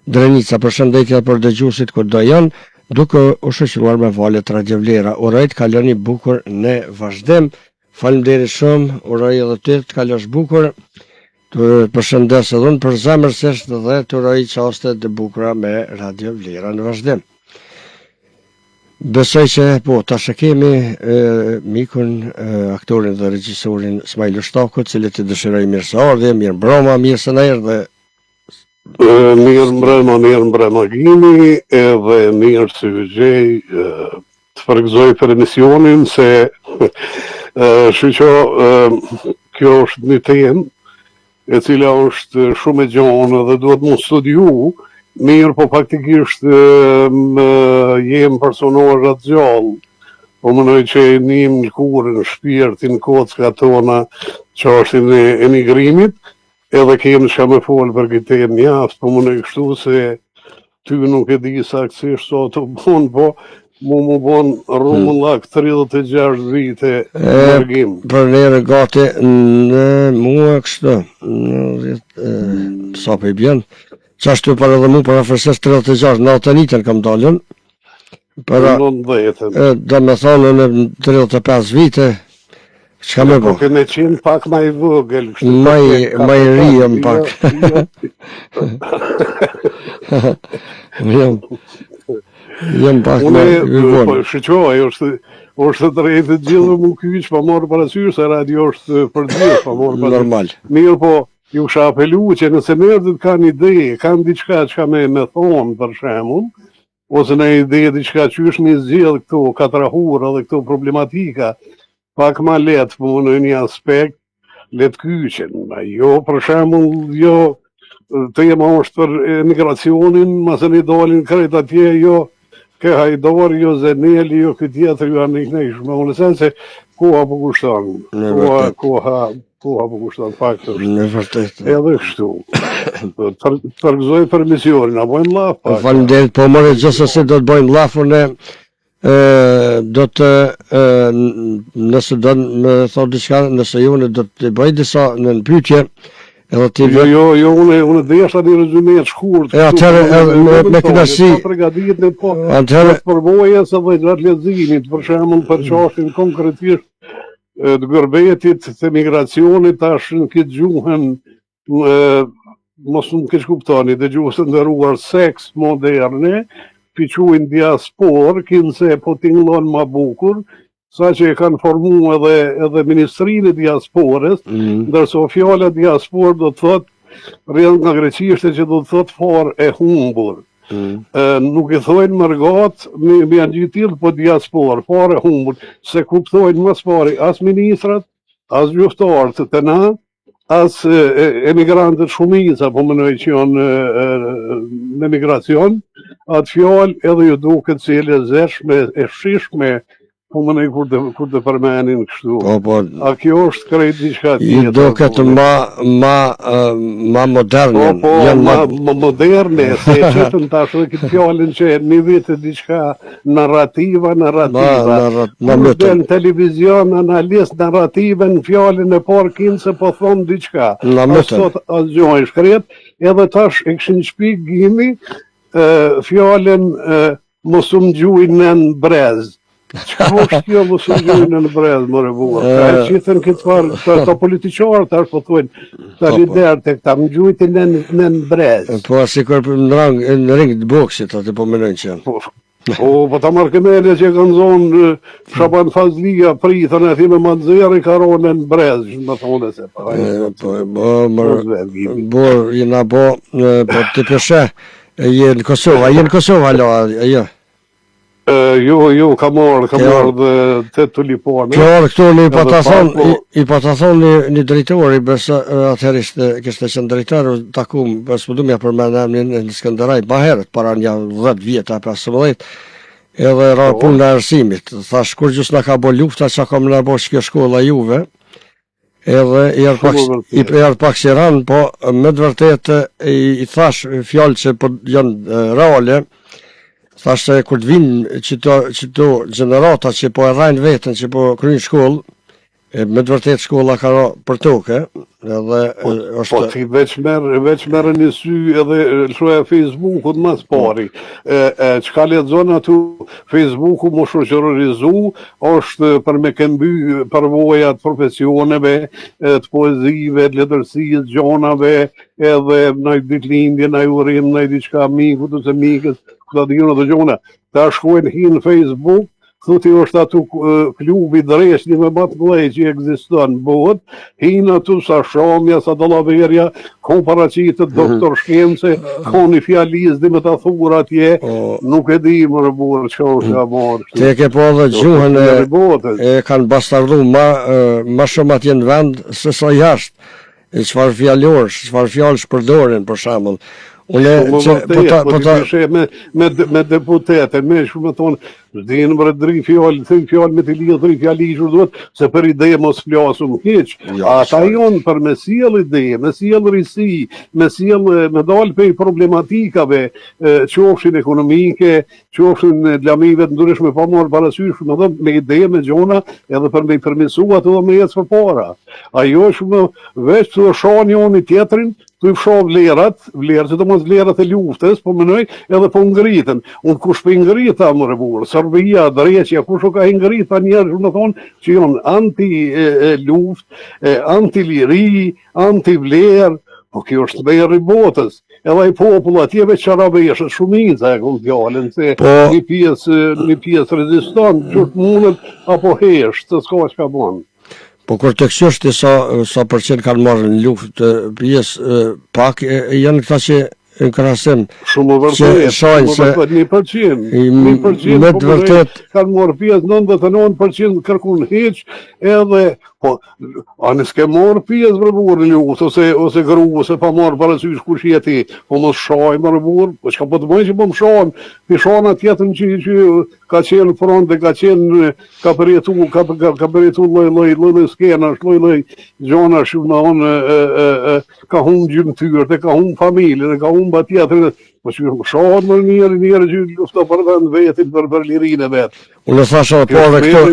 Drenica, përshëndetje për dëgjuesit kudo janë, duke u shoqëruar me valët Radio Vlera. Uroj të kaloni bukur në vazhdim. Faleminderit shumë, uroj edhe ty të kalosh bukur. Të përshëndes edhe unë përzemërsisht dhe të uroj çaste të bukura me Radio Vlera në vazhdim. Besoj që po, tash e kemi e, mikun, e, aktorin dhe regjisorin Smajl Lushtaku, cilit i dëshiroj mirëseardhje, mirëmbrëma, mirë se na erdhe. Mirë mbrëma, mirë mbrëma Gimi, edhe mirë se ju gjej, të përgëzoj për emisionin, se shiqo, kjo është një temë, e cila është shumë e gjonë dhe duhet m'u studiu, mirë, po faktikisht më jem personazhe të gjallë, po mendoj që e nim në lëkurë, në shpirt, në kocka tona, çështjen e emigrimit, edhe kemi çka me folë për këtë temë mjaft, po mendoj kështu se Ty nuk e di saktësisht sa të bon, po mu m'u bon rrumullak 36 vite mërgim. Për nere gati në mua kështu, në dhjet, e, sa po i bjen, qashtu për edhe mu për afërsisht 36, në atë nitën kam dalën, Para, 90-ën. E, do me thonë në 35 vite, çka me bo? Po kene qenë pak ma i vogël. Ma i, ma i ri jam pak. Jam, jam pak ma i vogël. Po, shiqo, ajo është, është e drejtë të gjithëve m'u kyç, pa marrë parasysh se radio është për gjithë, pa marrë parasysh. Normal. Mirë, po, ju kisha apelu që nëse njerëzit kanë ide, kanë diçka çka me, me thonë, për shembull, ose në ide diçka qysh me zgjidh këto katrahura dhe këto problematika, pak ma lehtë, po në një aspekt, le të kyqen, jo për shembull, jo tema është për emigracionin, masanej dalin krejt atje, jo ke Hajdar, jo Zeneli, jo ky tjetër, jo anë i këne, në sen se koha po kushton, koha, koha, Koha po kushton fakt është. Në vërtet. Edhe kështu. Të përgëzoj për emisionin, a bojmë llaf pak. Faleminderit, po more gjithsesi do të bëjmë llaf unë ë do të ë nëse do më thotë diçka, nëse jo unë do të bëj disa në pyetje edhe ti Jo, jo, jo, unë unë desha një rezume të shkurt. E atëherë edhe me, me kënaqësi. Përgatit në po. Atëherë përvojës edhe gjatë leximit, për shembull për çështjen konkretisht të gërbetit, të emigracionit, tash në këtë gjuhën, mos më keqkuptoni, dëgjues të nderuar seks moderne, p'i quajnë diasporë, kinse po tingëllon ma bukur, sa që e kanë formu edhe, edhe Ministrinë e Diasporës, mm. ndërsa fjala diasporë do të thotë rrjedh nga greqishtja që do të thotë farë e humbur. Mm. E, nuk i thojnë mërgat, me, me janë gjithë tillë, po diasporë, farë e humbur, s'e kuptojnë më së pari as ministrat, as gjuftarët të na, as e, e, emigrantët shumica, po mendoj që janë e, në emigracion, atë fjalë edhe ju duket si e lezetshme, e shijshme, Po mendoj kur të kur të përmenin kështu. Po po. A kjo është krejt diçka tjetër? Ju duket po. ma ma ma moderne. Po po, janë ma, ma moderne, se e qitën tash edhe këtë fjalën që një vit e diçka narrativa, narrativa. Ma, narrat, na Kur del në televizion analist narrativën fjalën e parë kinse po thon diçka. Na mytën. As asgjë e shkret, edhe tash e kishin shpik Gimi, fjalën mos u më gjujnë në brez. Çka është kjo mos u gjujnë në brez, more burrë. Ka e qitën këtë farë, këta ta politiqarë tash po thujnë, këta po, po. liderë të këta më gjujtë në, në brez. Po, sikur në rang, në ring të boksit, aty po menojnë që janë. Po, po, po ta marrë këmele që kanë zonë Shaban Fazlija, prithën e thime Manzeri ka ronë në brez, që më thonë se po. Po, po, mërë, bo, jena bo, po të peshe, je në Kosovë, a je në Kosovë, alo, a jo? Jo, jo, kam ardhë, kam ardhë te tulipane. Kjo ardhë këtu, një pa ta thonë, po... i, pa ta thonë një, një drejtor, i besa, atëherë ishte, kishte qenë drejtor, takum, po s'po du me ia përmend emnin në Skënderaj, ma herët, para një 10 vjetë, 15, edhe ra po. puna e arsimit. Thash, kurgjë s'na ka bo lufta, ça ka me na bo kjo shkolla juve, Edhe i erdh pak i erdh pak si rand, po me të vërtetë i, i thash fjalë që po janë reale. Thash se kur të vinë qito qito gjenerata që po e rrajnë veten, që po kryjnë shkollë, e me të vërtetë shkolla ka ra për tokë, edhe po, është Po ti veç merr veç merr një sy edhe lëshoja Facebookut më së pari. E, e çka lexon aty Facebooku m'u shoqërorizu është për me këmby përvojat profesioneve, të poezive, të letërsisë, gjonave, edhe naj ditëlindje, naj urim, naj diçka mikut ose mikës, ku ta di unë ato gjona. Ta shkojnë hi në Facebook, thu ti është aty klubi dreqni me ma të mëdhej që ekziston në botë, hinë aty sa shamja, sa dallaverja, Ko paraqitet mhm. doktor shkence, ko një fjali s'di me ta thurë atje, nuk e di more burrë çka është ka marrë. Te ke po edhe gjuhën e, e kanë bastardu ma, ma shumë atje në vend se sa jashtë. E çfarë fjalorësh, çfarë fjalësh përdorin për shembull. Unë që po ta po, po ta me me me deputetë, me shumë thonë, S'dinë bre dri fjalë, tri fjalë me të lidhë, tri fjalë i duhet, se për ide mos flasum hiç. Jo, Ata jonë për me sjell ide, me sjell risi, me sjell me dalë prej problematikave, qofshin ekonomike, qofshin lamive të ndryshme pa marrë parasysh, me dhënë me ide, me gjona, edhe për me i përmirësu ato dhe me ecë përpara. Ajo është më veç të sha njoni tjetrin, Tu i fsha vlerat, vlerat, sidomos vlerat e luftës, po menoj, edhe po ngritën. Unë kush po i ngrita, more burrë, Serbia, Dreqja, kush o ka i ngrita njerëz, me thonë, që janë anti-luftë, anti-liri, anti-vlerë, po kjo është tmerri i botës. Edhe ai popull atje veç çarabeshët, shumica e kom fjalën, se po, një pjesë, një pjesë reziston, qysh mundet, apo hesht, se s'ka çka bon. Po kur të kqyrsh ti sa sa përqind kanë marrë në luftë pjesë pak e, janë këta që në krahasim Shumë e vërtetë, shumë e vërtetë, 1%, 1%, me të po vërtetë kanë marrë pjesë 99% kërkun hiç, edhe po a në s'ke marrë pjesë bre burrë në luftë ose ose gru ose pa marrë parasysh kush je ti, po mos shaj more burrë, po çka po të bëjnë që po më shan, ti shan atë tjetrin që që ka qenë në front dhe ka qenë ka përjetu ka ka, ka përjetu lloj lloj lloj lloj skenash, lloj lloj gjonash, me thonë e, e, e, ka humb gjymtyrët, e ka humb familjen, e ka humb atë tjetrin, po që më shahet më njëri njëri që lufto për vend vetin, për për lirinë e vet. Unë thashë edhe po edhe këto,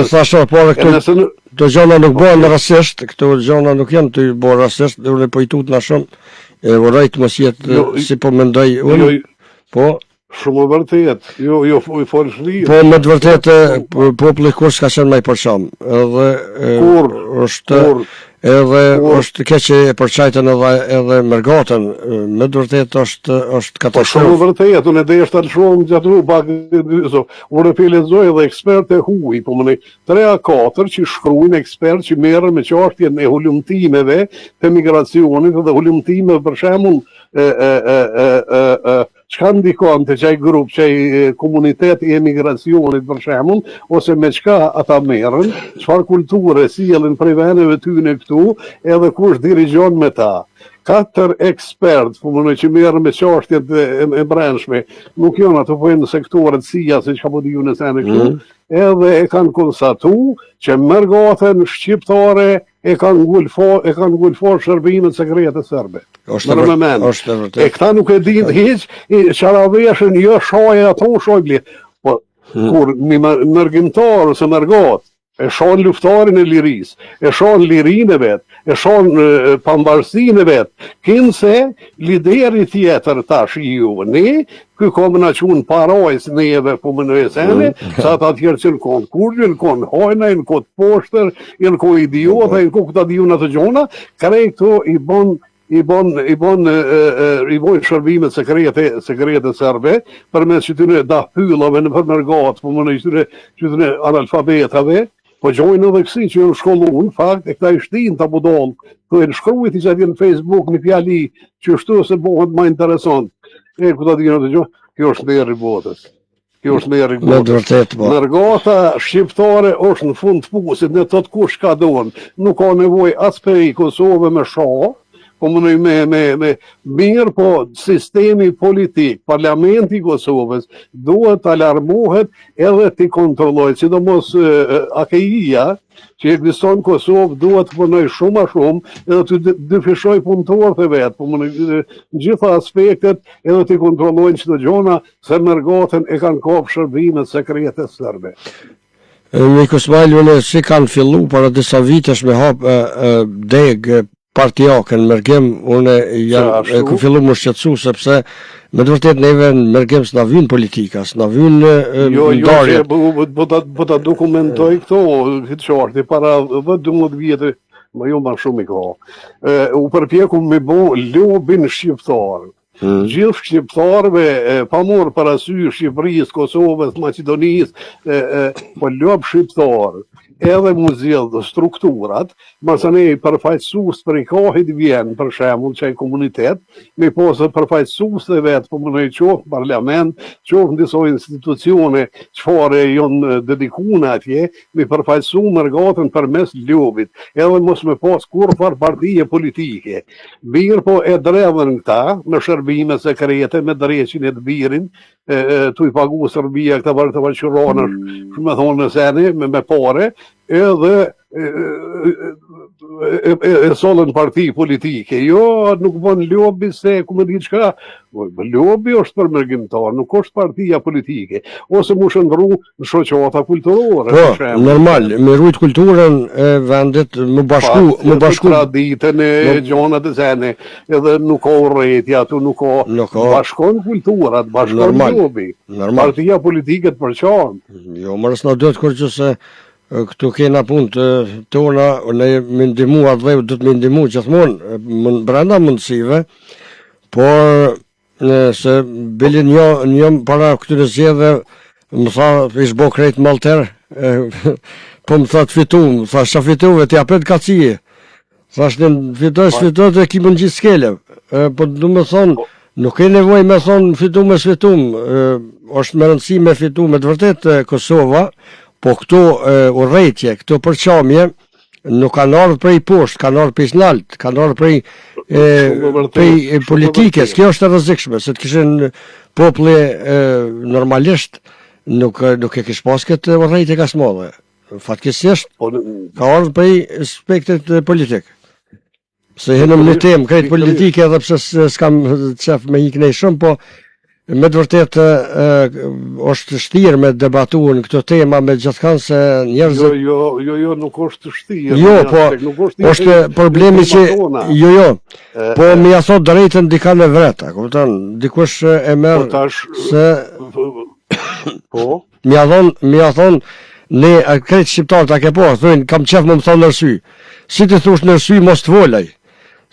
e thashë edhe po edhe këto, nëse në... këto gjona nuk bëhen rastësisht, këto gjona nuk janë të bërë rastësisht, dhe unë po i tutna shumë, e uroj të mos jetë jo, si po mendoj unë, jo, po, Shumë e vërtetë, jo, jo, i fol shlirë. Po, me të vërtetë, populli kurrë s'ka qenë ma i përçam. Edhe, kur, është, kur, edhe kur. është keq që e përçajtën edhe, edhe mërgatën. Me të vërtetë është, është katastrofë. Po, shumë e vërtetë, unë edhe është alë shumë gjatë pak, so, unë e pe lexoj edhe ekspertë e huj, po më ne, 3 a 4 që shkruajnë ekspertë që merren me çështjen e hulumtimeve të migracionit dhe hulumtimeve për shembull e, e, e, e, e, e, Çka ndikon te qaj grup, qaj komunitet i emigracionit për shembull, ose me çka ata merren, çfarë kulture sjellin prej veneve tyne këtu, edhe kush dirigjon me ta. Katër ekspertë, po mendoj që merren me çështjet e, e brendshme, nuk janë ato po janë në sektorët CIA, se çka po di unë sene këtu, mm. edhe e kanë konstatu që mërgatën shqiptare e kanë ngulfo, e kanë ngulfo shërbimet sekrete serbe. Është e vërtetë. Është e vërtetë. E këta nuk e dinë hiç, i çaraveshën jo shaje ato shoj bli. Po hmm. kur një mërgimtar ose mërgat. E shan luftarin e lirisë, e shan lirinë e vet, e shan pamvarësinë e vet. Kinse lideri tjetër tash ju, ne, ky ka me na çu në parajsë neve, po më në sene, mm. sa ata tjerë që janë konë kurgjo, janë konë hajna, janë konë të poshtër, janë konë idiota, janë konë këta diun ato gjona, krejt këto i bon i bon i bon i bojnë shërbimet sekrete sekrete serbe përmes qëtyne dahpyllave nëpër mërgatë, po më në qëtyne qëtyne analfabetave, po gjojnë edhe kësi që janë shkollu, në fakt, e këta i shtinë ta budall, të e shkrujt i që atje në Facebook një fjali që shtu se bohet ma interesant, e ku ta dinë atë gjë, kjo është nderi i botës. Kjo është nderi i botës. Në të vërtetë, po. Mërgata shqiptare është në fund të pusit, ne thotë kush ka donë. Nuk ka nevojë as prej Kosovë me sha, po më me, me, me mirë, po sistemi politik, parlamenti i Kosovës, duhet të alarmohet edhe t'i kontrollojë, sidomos AKI-ja, që ekziston në Kosovë, duhet të punojë shumë ma shumë, edhe të dyfishojë punëtorët e vet, po më në gjitha aspektet, edhe t'i kontrollojnë qëto gjona, Se mërgatën e kanë kap shërbimet sekrete serbe. Miku Smajl, unë si kanë fillu para disa vitesh me hap e, e, degë partiake në mërgim, unë jam e kom fillu m'u shqetësu sepse me të vërtet neve në mërgim s'na vyn politika, s'na vyn jo, jo, që, po, po, po, ta, po ta dokumentoj këto, këtë qartë, para 10-12 vjetë, më jo ma shumë i ka, e, u përpjeku me bo lobin shqiptar, Hmm. Gjithë shqiptarëve, pa marrë parasysh Shqipërisë, Kosovës, Maqedonisë, e, e, po lob shqiptar, edhe m'u zgjedh strukturat, masanej përfaqësues prej kahit vjen, për shembull, qaj komunitet, me pasë përfaqësues të vet, po mendoj qoftë në parlament, qoftë në disa institucione, çfarë janë dedikuar atje, me përfaqësu mërgatën përmes lobit, edhe mos me pas kurrfarë partie politike. Mirëpo e dredhën këta, me shërbime sekrete, me dreqin e të birin, e, e, tu i pagu Serbia këta varë të varë qëronësh, shumë me thonë në seni, me, me pare, edhe e, e, e, e sollën parti politike. Jo, nuk bën lobi se ku me di çka, lobi është për mërgimtar, nuk është partia politike, ose m'u shndërru në shoqata kulturore. Po, normal, me rujt kulturën e vendit, me bashku, me bashku. Traditën e më... gjonat e sene, edhe nuk ka urrejtje aty, nuk ka, nuk ka. Bashkon kulturat, bashkon normal, lobi. Normal. Partia politike të përçan. Jo, more s'na duhet kurgjë se këtu kena punë të tona, ne me ndihmu atdheut, duhet me ndihmu gjithmonë, brenda mundësive, por Se bile një, një para këtyre zgjedhjeve, më tha, ish bo krejt malter, po më tha të fitu, më tha, shë fituve, ti apet ka cije. Thash në fitoj, s'fitoj, të ki më në gjithë skele. Po du me thonë, po. nuk ke nevojë me thonë fitu me s'fitum, është me rëndësi me fitu me të vërtetë Kosova, po këto urrejtje, këto përçamje, nuk kanë ardhur prej poshtë, kanë ardhur prej nalt, kanë ardhur prej e, prej politikës. Kjo është e rrezikshme, se të kishin populli e, normalisht nuk nuk e kish pas këtë urrejtje kaq madhe. Fatkeqësisht po, ka ardhur prej aspektit politik. Se hinëm në temë, krejt politike edhe pse s'kam qef me hi knej shumë, po me të vërtetë është shtirë me debatu në këto tema me gjithkan se njerëzit... Jo, jo, jo, jo, nuk është shtirë. Jo, po, nuk është, është problemi që... Jo, jo, po me ja thot drejtën dikan e vret, a kupton, dikush e merr po, tash, se... Po? Me ja thon, me ja thon, ne krejt shqiptarët a ke po, thonë kam qef me më thon nër sy. Si ti thosh nër sy mos të volaj.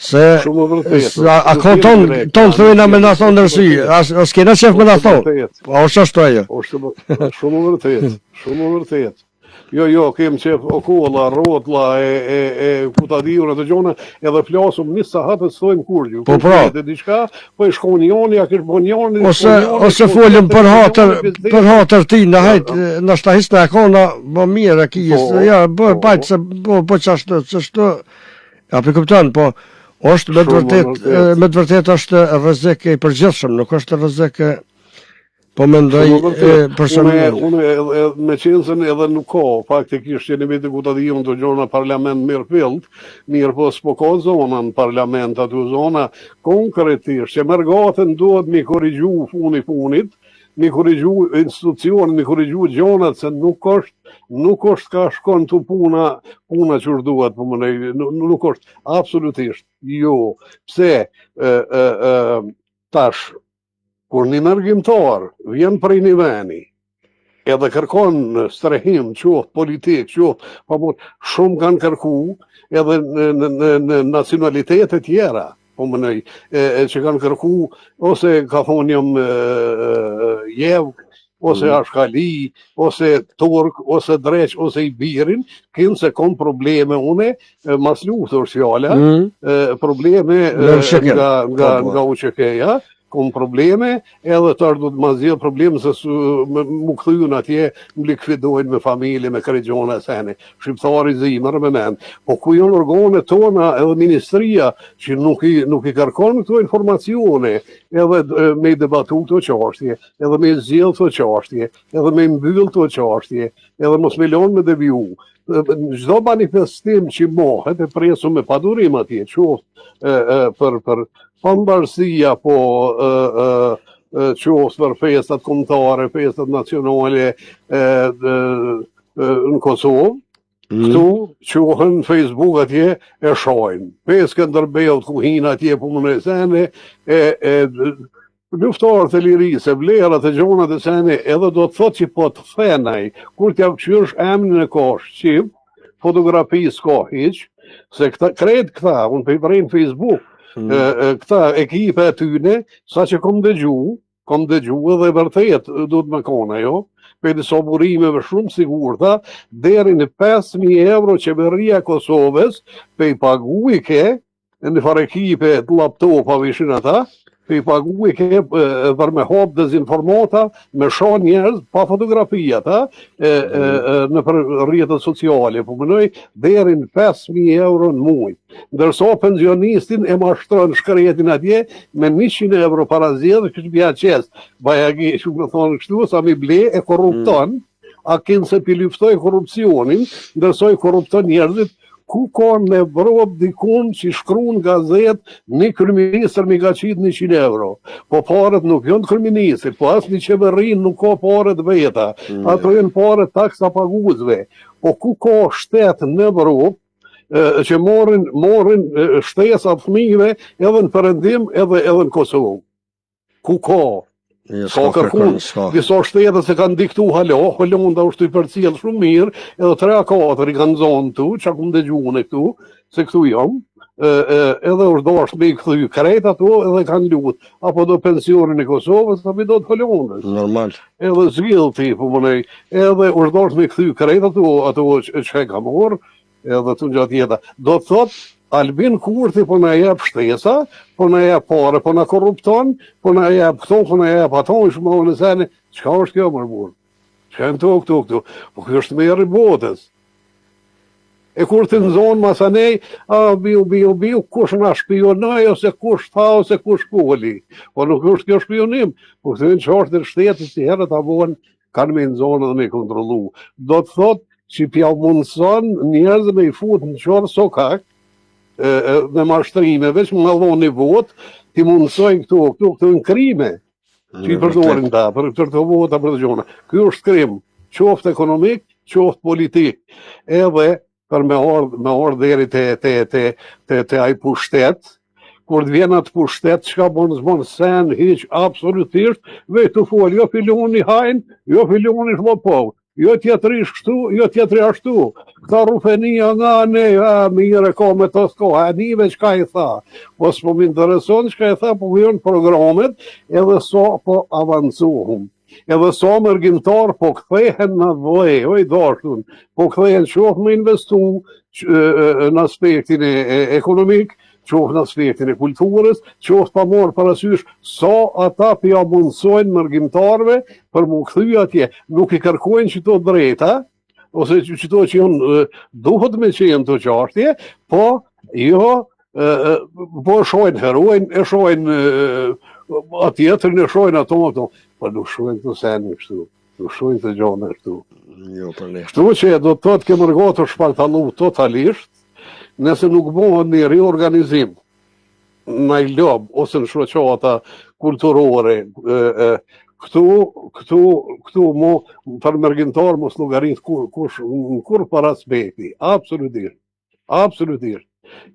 Se Shumë e vërtetë. A, a ka ton ton thonë me na thon nër sy, as as kena qef me na thon. Po është ashtu ajo. Është shumë e vërtetë, shumë e vërtetë. Jo, jo, kem qef o kolla, rrotlla, e, e, e, ku ta di unë ato gjona, edhe flasum një sahat e s'thojmë kurgjë. Po pra. Dhe diçka, po i shkon njoni, ja kish bon njoni, ose ose folëm për hatër, për hatër ti, në hajt, ndoshta hiç na e ka na më mirë e ki, po, ja, bë, po, pajt se po po çashtu, çashtu. Ja po kupton, po është me të vërtet, me të vërtet është rrezik i përgjithshëm, nuk është rrezik Po mendoj personalisht. Unë unë me qenë se edhe nuk ka, faktikisht jeni vetë ku ta di unë të gjona parlament mirëfillt, mirëpo s'po ka zona në parlament aty zona konkretisht që mërgatën duhet mi korrigju funi funit, mi korrigju institucionet, mi korrigju gjonat se nuk është. Nuk është ka shkon tu puna, puna që është duhet, po mendoj, nuk, nuk është absolutisht. Jo. Pse e, e, e, tash kur një mërgimtar vjen prej një veni, edhe kërkon strehim, qoftë politik, qoftë, pa po, shumë kanë kërku edhe në, në, në, në nacionalitete tjera, po mendoj, e, e që kanë kërku, ose ka thonë jam e, e, jevg, ose mm. ashkali, ose turk, ose dreq, ose i birin, kinse kom probleme une, mas luftës është fjala, mm. e, probleme e, nga, nga, po, po. nga UÇK-ja, kom probleme, edhe tash do të ma zgjidh probleme se su, me, mu kthyun atje, më likvidojnë me familje, me krejt gjona e sene. Shqiptari zi, merre me mend. Po ku janë organet tona edhe ministria që nuk i, nuk i kërkon këto informacione, edhe me i debatu këto çashtje, edhe me i zgjidh këto çashtje, edhe me i mbyll këto çashtje, edhe mos me lon me deviju. Çdo manifestim që mohet e presim me padurim atje, qoftë e, e, për për pamvarësi apo e, e, e, qoftë për festat kombëtare, festat nacionale e, e, e, në Kosovë, Mm. Këtu çohen në Facebook atje e shajnë. Pe Skënderbeut ku hinë atje po më sene e, e luftëtarët e lirisë, e vlerat e gjonat e sene, edhe do të thotë që po të thenaj, kur t'ja kqyrsh emrin e ka shqip, fotografi s'ka hiq, se këta, krejt këta, unë po i vrej në Facebook, mm. e, e, këta ekipe e tyne, sa që kom dëgju, Kom dëgju edhe vërtet, duhet me konë ajo, prej disa burimeve shumë sigurta, deri në 5.000 euro qeveria e Kosovës, pe i pagujke, në një farë ekipe të laptopave ishin ata, pe i pagujke për me hap dezinformata, me sha njerëz pa fotografi ata, e, e, e, nëpër rrjetet sociale, po mendoj, deri në 5.000 euro në muj. Ndërsa pensionistin e mashtron shkretin atje me 100 euro para zgjedhjeve, që t'ia qes. Bajagi, që me thonë kështu, sa mi ble e korrupton, mm. a kinse pi luftoj korrupsionin, ndërsa i korrupton njerëzit, ku ka në Evropë dikun që shkrun gazet një kryeministër mi ka qitë 100 euro. Po paret nuk janë të kryeministrit, po as një qeveri nuk ka pare të veta. Mm. Ato janë pare taksapaguesve. Po ku ka shtet në Evropë që morrin morrin shtesa të fëmijëve edhe në perëndim edhe edhe në Kosovë. Ku ka? Jo, s'ka kërkun, disa shtete se kanë diktu hala, Holanda është i përcjell shumë mirë, edhe 3 a 4 i kanë zonë tu, që kum dëgju unë këtu, se këtu jam, e, e, edhe është dashtë me i kthy krejt ato edhe kanë lut, apo do pensionin e Kosovës, apo do të Holandës. Normal. Edhe zgjidh ti, po mendoj, edhe është dashtë me i kthy krejt ato, ato që e ka marrë, Edhe të gjatë jeta. Do të thotë, Albin Kurti po na jep shtesa, po na jep pare, po na korrupton, po na jep këto, po na jep ato, është më unë sene, çka është kjo mër burrë? Çka janë këto këto këto? Po kjo është tmerri i botës. E kur të nzonë masanej, a biu, biu, biu, kush na shpionoj, ose kush tha, ose kush foli. Po nuk është kjo shpionim, po këto janë çështje të shtetit si herët a vonë kanë me nzonë dhe me kontrollu. Do të thotë që pja mundëson njerëz me i fut në qorr sokak, e, e, me mashtrime, veç me dhonë një votë, t'i mundësojnë këto, këto, këto në krime, që i përdorin ta, për, për të vota, për të gjona. Ky është krim, qoftë ekonomik, qoftë politik. Edhe për me ardh, me ardh deri te, te, te, te, te ai pushtet, kur të vjen atë pushtet, çka bon, s'bon sen, hiq, absolutisht, veç të fol, jo filoni hajn, jo filoni shllopov, jo tjetri është kështu, jo tjetri ashtu, këta rufenia nga ne, a, mirë e ka me të s'ka, a nive çka i tha, po s'po më intereson çka i tha, po janë programet, edhe sa po avancohum. Edhe sa mërgimtar po kthehen në dhe, oj dashtun, po kthehen qoftë me investu në aspektin e, e, ekonomik, qoftë në aspektin e kulturës, qoftë pa marrë parasysh sa ata po ja mundësojnë mërgimtarëve për m'u kthy atje, nuk i kërkojnë qito drejta, ose qito që janë duhet me qenë të çashtje, po jo po e shojnë heroin, e shojnë atë tjetrin, e shojnë ato, ato, po nuk shojnë të sene kështu, nuk shojnë të gjona kështu. Jo, për ne. Kështu që do të thotë kjo mërgatë është shpartallu totalisht, nëse nuk bëhet një riorganizim në lob ose në shoqata kulturore e, e, Këtu, këtu, këtu mo, për mërgimtar mos llogarit kur, kush, në kurrfarë aspekti, absolutisht, absolutisht.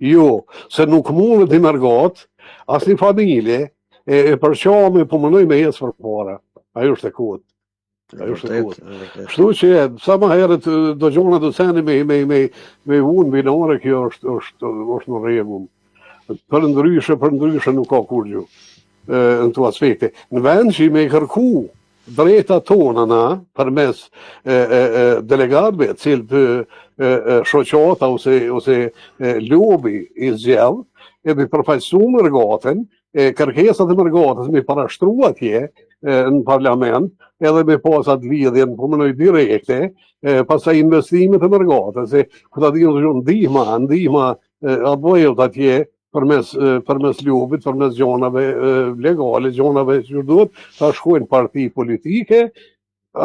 Jo, se nuk mundet një mërgatë, as një familje, e, e përçame, po mendoj me ecë përpara. Ajo është e kotë. Ajo është e kotë. Kështu që, sa ma herët do gjona do seni me, me, me, me vunë binare, kjo është, është, është në rregull. Përndryshe, përndryshe nuk ka kurgjo në këto aspekte. Në vend që me i kërku drejta tona na, përmes e, e, e, delegatëve, cilët e, e, shoqata ose, ose e, lobi i zgjedh, e me përfaqësu mërgatën, e kërkesat e mërgatës me parashtru atje e, në parlament, edhe me pas atë lidhjen, po mendoj direkte, e, pastaj investimet e mërgatës, e ku ta di unë ndihma, ndihma atdheut atje përmes përmes lobit, përmes gjonave legale, gjonave që duhet, ta shkojnë parti politike,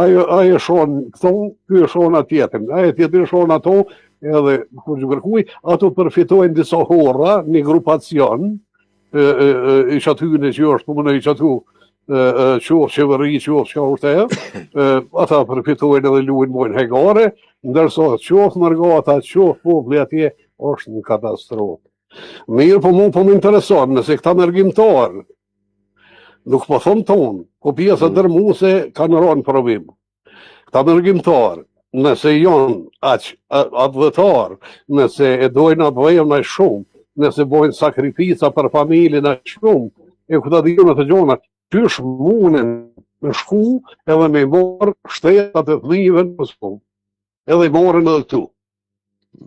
ajo ajo e shon këto, ky e shon atë tjetrin, ai tjetri e shon ato, edhe kur ju kërkuj, ato përfitojnë disa horra, një grupacion, e, e, e, i qatyne që është, po mendoj i qatu, e, e, qoftë qeveri, qoftë çka është ajo, e, ata përfitojnë edhe luajnë bojnë hajgare, ndërsa qoftë mërgata, qoftë populli atje, është në katastrofë. Mirë, po mu po më intereson, nëse këta mërgimtarë, nuk po thom tonë, po pjesa mm. dërmuse kanë ranë provim. Këta mërgimtarë, nëse janë aq atdhetarë, nëse e dojnë atdheun aq shumë, nëse bojnë sakrifica për familjen aq shumë, e ku ta di unë ato gjona, qysh munen me shku edhe me marrë shtesat e fëmijëve në Kosovë. Edhe i morën edhe këtu.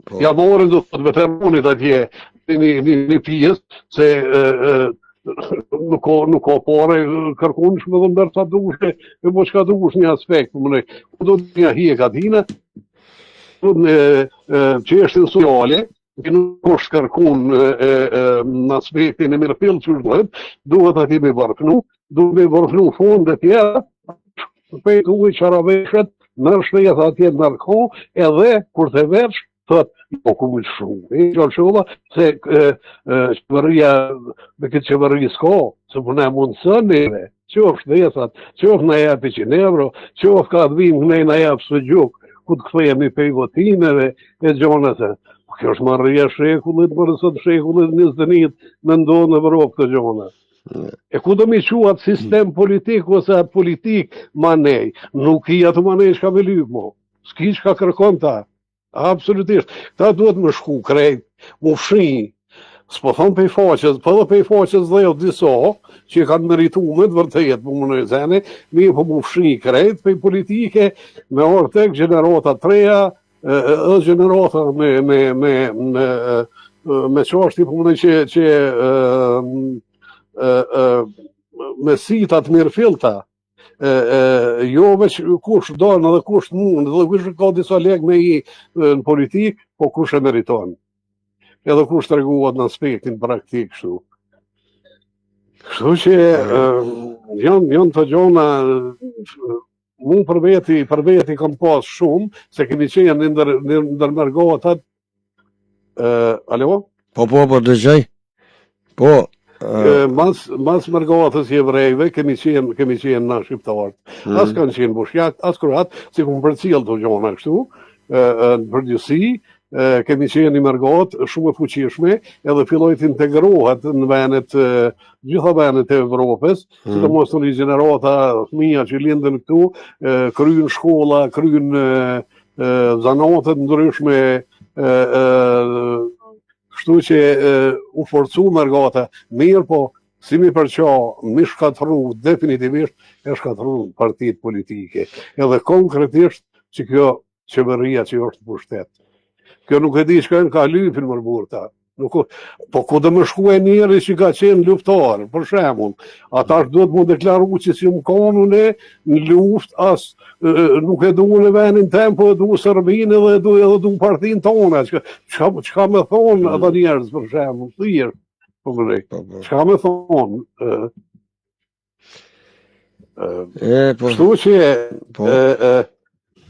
Po. Ja morën do të veteranit atje një, një, një pjesë, se e, e, nuk ka, nuk ka pare kërkun me dhe ndërsa sa dush e, e bo çka dush një aspekt, po mendoj, ku do të një hjek atina, do të në çështjen sociale, që nuk është kërkun e, e, e, në aspektin e mirëfilltë që duhet, duhet aty me varfnu, duhet me varfnu fonde tjera, Shpejt ujë qaraveshet, merr shtesa atje merr ko, edhe kur të vesh, thot, po ku më shu. E gjë shova se e, e, qeveria me këtë qeveri s'ka, se po na mundson neve. Qoftë shtesat, qoftë na jep 100 euro, qoftë ka të vim ne na jep suxhuk, ku të kthehemi prej votimeve e gjona se. Po kjo është marrëria e shekullit, por sot shekullit 21 me ndodh në Evropë këto gjona. E ku do mi çu atë sistem mm. politik ose atë politik manej? Nuk i atë manej çka me lypë mo. S'ki çka kërkon ta. Absolutisht. Këta duhet me shku krejt, mu fshi. S'po thom pej faqes, po edhe pej faqes dheut disa, që e kanë meritu me të vërtetë, po mendoj zene, mirë po mu fshi krejt pej politike, me ardh tek gjenerata t'reja, edhe gjenerata me me me me me çështje po mendoj që që ë ë me sita të mirëfillta e, e, jo veç kush don edhe kush mund edhe kush ka disa lek me hi në politikë, po kush e meriton. Edhe kush tregohet në aspektin praktik kështu. Kështu që janë janë të gjona Mu për veti, për veti kam pas shumë, se kemi qenë një ndër, një ndër mërgatat, uh, alo? Po, po, po, dëgjoj. Po, uh... mas, mas mërgatës jevrejve, kemi qenë, kemi qenë na shqiptarët. Mm. As kanë qenë boshnjak, as kroat, si kom përcjell të gjona kështu, në përgjithësi, kemi qenë një mërgatë shumë e fuqishme, edhe filloi të integrohet në venet, gjitha venet e Evropës, mm. sidomos në një gjenerata fëmija që lindën këtu, kryen shkolla, kryen zanate të ndryshme, kështu që u forcu mërgata, mirë po, si mi përça, mi shkatërru definitivisht, e shkatërru partitë politike. Edhe konkretisht që kjo qeveria që është në pushtet. Kjo nuk e di çka janë ka lypin mër burta. Nuk, po ku do më shku e njeri që ka qenë luftëtar, për shembull, ata është duhet mu deklaru që si më konë në në luftë, as e, nuk e du në venin tem, po e du Serbinë edhe e du, edhe du partinë tonë, çka, çka, çka me thonë mm. ata njerëz, për shembull, thirë, po më po, po. çka me thonë, e, E, po. Kështu që po. e, e,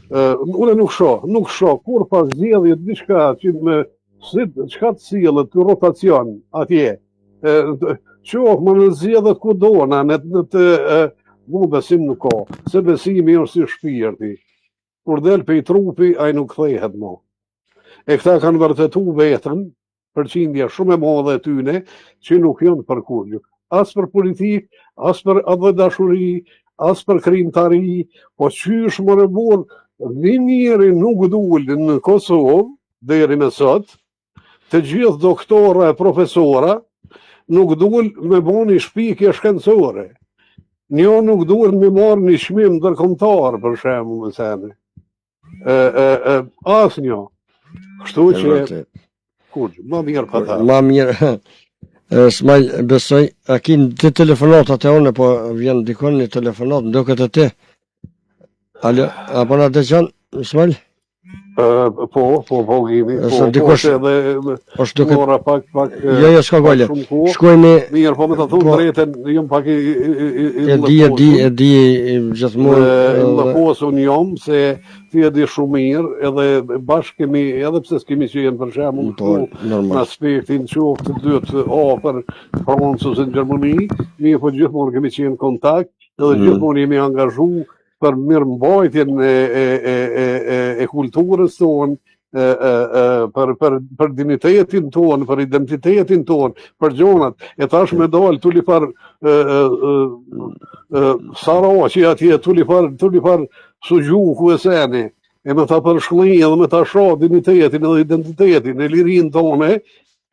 e, unë nuk shoh, nuk shoh kur pas zgjedhje diçka që me si çka të sillet ky rotacion atje. E, qoftë më në zgjedhjet ku do na në në të e, Mu besim nuk ka, se besimi është si shpirti. Kur del pej trupi, ai nuk kthehet mo. E këta kanë vërtetu veten, përqindja shumë e madhe e tyne, që nuk janë për kurgjë. As për politikë, as për atdhedashuri, as për krijimtari, po qysh more burrë, një njeri nuk dul në Kosovë, deri me sot, të gjithë doktora e profesora, nuk dul me bo një shpikje shkencore. Një nuk dul me marrë një çmim ndërkombëtar, për shembull, me sene. E, e, e, asnjë. Kështu që, kurgjë, ma mirë pa ta. Ma mirë, Smajl, besoj, a ki dy telefonatat e one, po vjen dikon një telefonat, më duket e ti. Alo, a po na dëgjon, Smajl? Po, po, po, Gimi, po, po, dikush, edhe është duke mora pak pak Jo, jo, s'ka gajle. Shkojmë Mirë, po me të thonë po, drejtën, jam pak i i i i E di, e di, e di gjithmonë. I llëposur jam se ti e di shumë mirë, edhe bashkë kemi, edhe pse s'kemi qenë për shembull po, në aspektin qoftë të dytë afër Francës ose në Gjermani, mirë po gjithmonë kemi qenë në kontakt, edhe mm. gjithmonë jemi angazhu për mirëmbajtjen e, e, e, e, e, e kulturës tonë, e, e, e, për, për, për dinjitetin tonë, për identitetin tonë, për gjonat. E tash me dalë tulifar e, e, e, e, saraqi atje, tulifar, tulifar suxhuku e seni, e me ta përshkëlli edhe me ta sha dinjitetin edhe identitetin e lirinë tonë,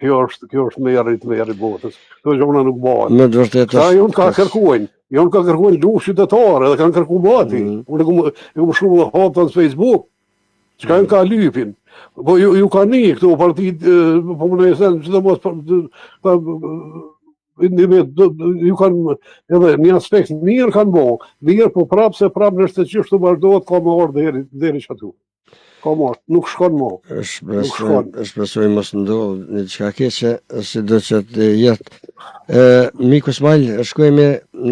Kjo është, kjo është tmerri, tmerri i botës. Këto gjona nuk bëhen. Me të vërtetë është. Janë ka kërkojnë, janë ka kërkojnë luftë qytetare dhe kanë kërku mati. Mm. Unë e kum e kum shkruar dhe hapta në Facebook. Çka janë ka lypin? Po ju ju kanë një këto partitë, po më nëse sidomos për ta ju kanë edhe një aspekt mirë kanë bo, mirë po prapë se prapë nëse qështu vazhdohet ka me ardhë deri deri qaty. Ka më, nuk shkon më. Shpresoj, shpresoj mos ndodh një diçka keqe, sido që të jetë. E, Miku Smajl, shkojmë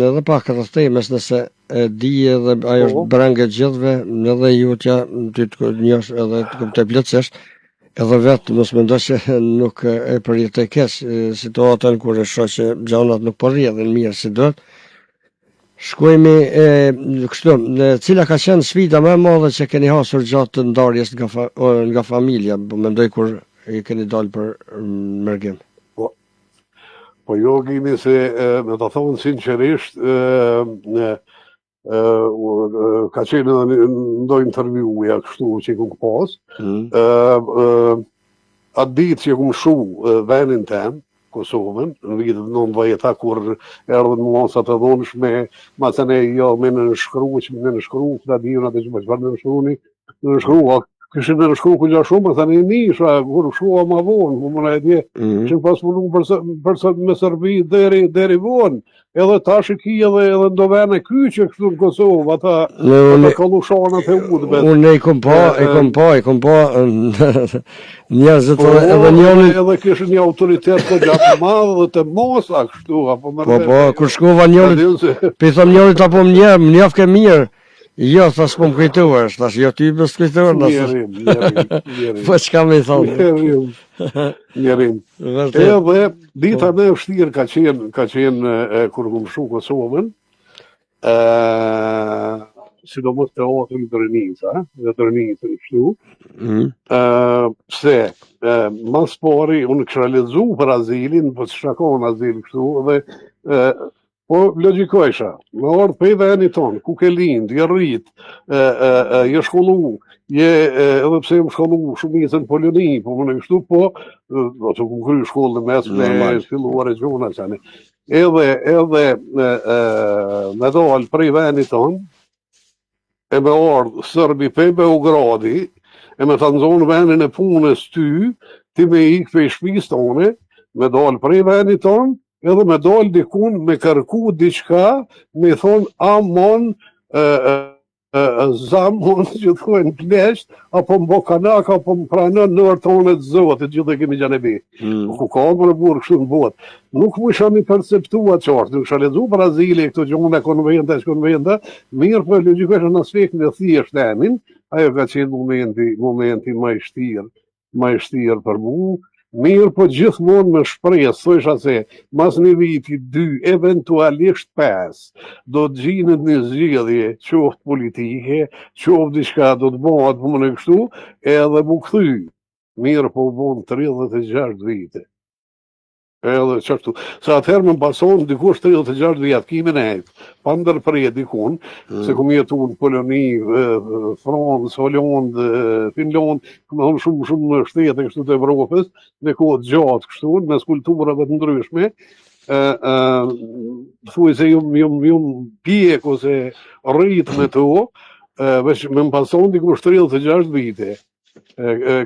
edhe pak rreth temës nëse e di edhe ajo është po. brengë e gjithëve, edhe jutja, ty të njoh edhe të kuptoj plotësisht, edhe vetë mos mendo se nuk e përjetoj keq situatën kur e shoh që gjanat nuk po rrjedhin mirë si duhet. Shkojmë e kështu, në cila ka qenë sfida më e madhe që keni hasur gjatë ndarjes nga fa, nga familja, po mendoj kur i keni dalë për mërgim. Po, po jo Gimi se me ta thonë sinqerisht, e, e, e, ka qenë edhe në ndo intervjuja kështu që i kum pas, mm. e, e, atë ditë që kum lshu venin tem, Kosovën, në vitet 90-ta, kur erdhën masat e dhunshme, masanej jo me nënshkru, që me nënshkru, këta di unë atë që po çfarë nënshkruni, nënshkru, a kishin nënshkru kujtë shumë, tha një nisha, kur shkua ma vonë, po më e dje, mm -hmm. që pas punu për, për, me Serbi deri, deri vonë, Edhe tash e ki edhe edhe ndo vene kyçe kështu në Kosovë, ata Në, ata kallushanat e udbet. Unë i kom pa, i kom pa, i kom pa njerëzit po, edhe edhe njëri edhe kishin një autoritet të gjatë madh dhe të mosa kështu apo më Po po, kur shkova njërit, po i thom njërit apo më njeh, më njofke mirë. Jo, tha s'po më kujtohesh, thash jo ty më s'kujtohesh, Mjerim, mjerim, mjerim. Po çka me i thonë? Mjerim. Mjerim. Vërtet. Edhe dita më e vështirë ka qenë ka qenë e, kur kum lshu Kosovën. ë sidomos teatrin Drenica, dhe Drenicën kështu. Mm. Ë pse ë mas pari unë kisha lexu për azilin, po s'isha kon azil kështu dhe ë Po logjikojsha, me ardhë prej venit tonë, ku ke lind, je rrit, e, e, e, je shkollu, je, e, edhe pse jam shkollu shumicën në Poloni, po më në kështu, po, e, ato kum kry shkollën e mesme, filluar e gjona, sene. Edhe, edhe, e, e, me dalë prej venit tonë, e me ardhë serbi prej Beogradi, e me ta nxonë venin e punës ty, ti me ikë prej shpisë tone, me dalë prej venit tonë, edhe me dalë dikun, me kërku diçka, me thonë amon, e, e, e, zamon, që thojnë pleqt, apo më bo kanak, apo më pranon në vërtonet të Zotit, gjithë e kemi gjanebi. Mm. Ku ka more burrë kështu në botë. Nuk mujsha mi perceptu atë qartë, nuk kisha lexu për azile, këto gjona, konventa, konventa, mirë po e logjikojsha në aspektin e thjeshtë emin, ajo ka qenë momenti, momenti më i shtirë, më i shtirë për mu. Mirëpo gjithmonë me shpresë, thojsha se mas një viti, dy, eventualisht pes, do të gjinet një zgjidhje, qoftë politike, qoftë diçka do të bëhet po më në kështu, edhe m'u kthy. Mirëpo u bonë 36 vite. Edhe qashtu. Se atëherë më pason dikush 36 vjet, ki me nejt, pa ndërpre dikun, mm. se kum jetu në Poloni, Francë, Holandë, Finlandë, kum thonë shumë shumë shtete kështu të Evropës, me kohë të gjatë kështu, mes kulturave të ndryshme, ë ë thuaj se jum jum jum pjek ose rrit me to, ë veç më pason dikush 36 vite.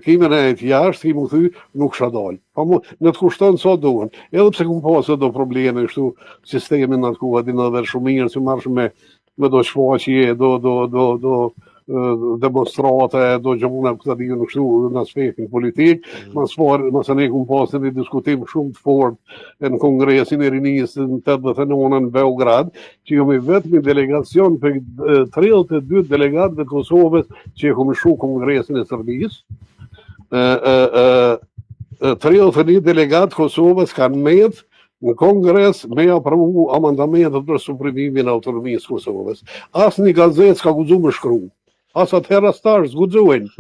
Ki me nejt jashtë, ki m'u kthy, nuk kisha dalë. Pa mu, në të kushton sa duhen. Edhe pse kum pasë do probleme kështu, sistemin në atë kohë, din edhe shumë mirë, si marrë me, me do shfaqje, do, do, do, do, demonstrate, do gjona, këta di unë kështu në aspektin politik, mm. mas fare, masanej kum pasë një diskutim shumë të fort në kongresin e rinisë në 89 në Beograd, që jom i vetmi delegacion prej 32 delegatëve të Kosovës që e kum lshu kongresin e Serbisë, ë ë ë 31 delegatë të Kosovës kanë met në kongres me aprovu amendamentet për suprimimin e autonomisë së Kosovës. Asnjë gazetë s'ka guxu me shkru. As atëherë as tash s'guxojnë.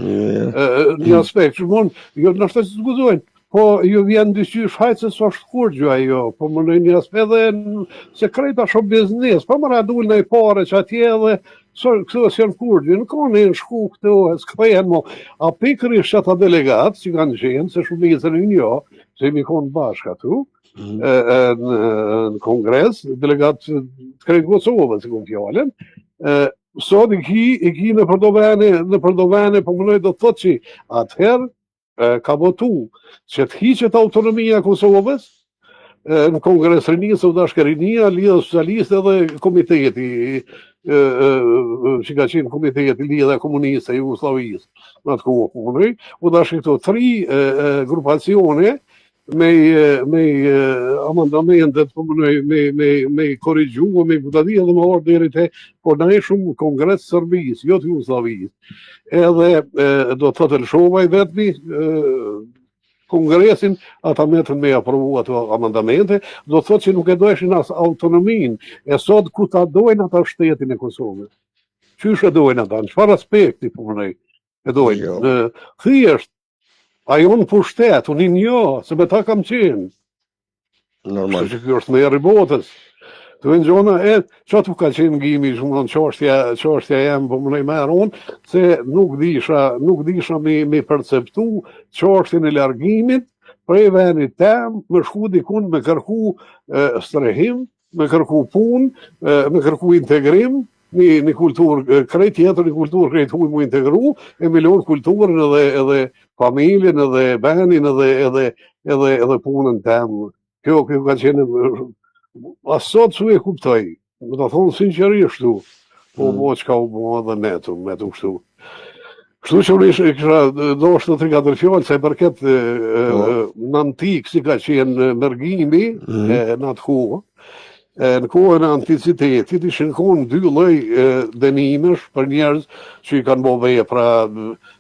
Një aspekt që mund, jo ndoshta që s'guxojnë, po ju vjen dyqysh hajt se s'është kurgjë ajo, po më në një aspekt edhe se krejt asht biznes, po më ra dul në i pare që atje edhe so, këto s'janë kurgjë, në konë në shku këto, s'kthehen mo, a pikërisht ata delegat që kanë qenë, se shumicën e jo, se jemi konë bashkë aty, mm. e, e, në, në kongres, delegat të krejt Kosovës, si kom fjalën, e, Sot i ki, i ki nëpër do vene, nëpër do vene, po mendoj do të thotë që atëherë ka votu që të hiqet autonomia e Kosovës, e, në Kongres Rinisë, u dashke rinia, Lidhja Socialiste dhe komiteti, e, e, që ka qenë komiteti Lidhja Komuniste e Jugosllavisë, në atë kohë, po mendoj, u dashke këto tri e, e, grupacione, me me amendamentet po mendoj me me me korrigju me ku ta di edhe më ardh deri te po na ishum kongres Serbisë, jo të Jugosllavisë. Edhe e, do të thotë lëshova i vetmi e, kongresin, ata metën me aprovu ato amendamente, do të thotë që nuk e dojshin as autonominë, e sot ku ta dojnë ata shtetin e Kosovës? Qysh e dojnë ata? Në çfarë aspekti, po mendoj, e dojnë? Jo. Në, thjesht, A jo në pushtet, unë i njoh, se me ta kam qenë. Normal. Kështu që kjo është tmerri i botës. Të vjen gjona e, qaty ka qenë ngimi, shumë në çështja, çështja jem, po më më unë, se nuk disha, nuk disha me, me perceptu çështjen e largimit, prej venit tem, me shku dikun, me kërku e, strehim, me kërku punë, me kërku integrim, një, një kulturë krejt tjetër, një kulturë krejt huj mu integru, e me lënë kulturën edhe, edhe familjen, edhe venin, edhe, edhe, edhe, edhe punën tem. Kjo, kjo ka qenë, as sot s'u e kuptoj, me ta thonë sinqerisht kështu, po mm. bo çka u bo edhe metu, metu kështu. Kështu që unë isha kisha dashtë të tri katër fjalë sa i përket po. në antik si ka qenë mërgimi mm. në atë kohë. Në kohën e anticitetit ishin konë dy lloj dënimesh për njerëz që i kanë bo vepra,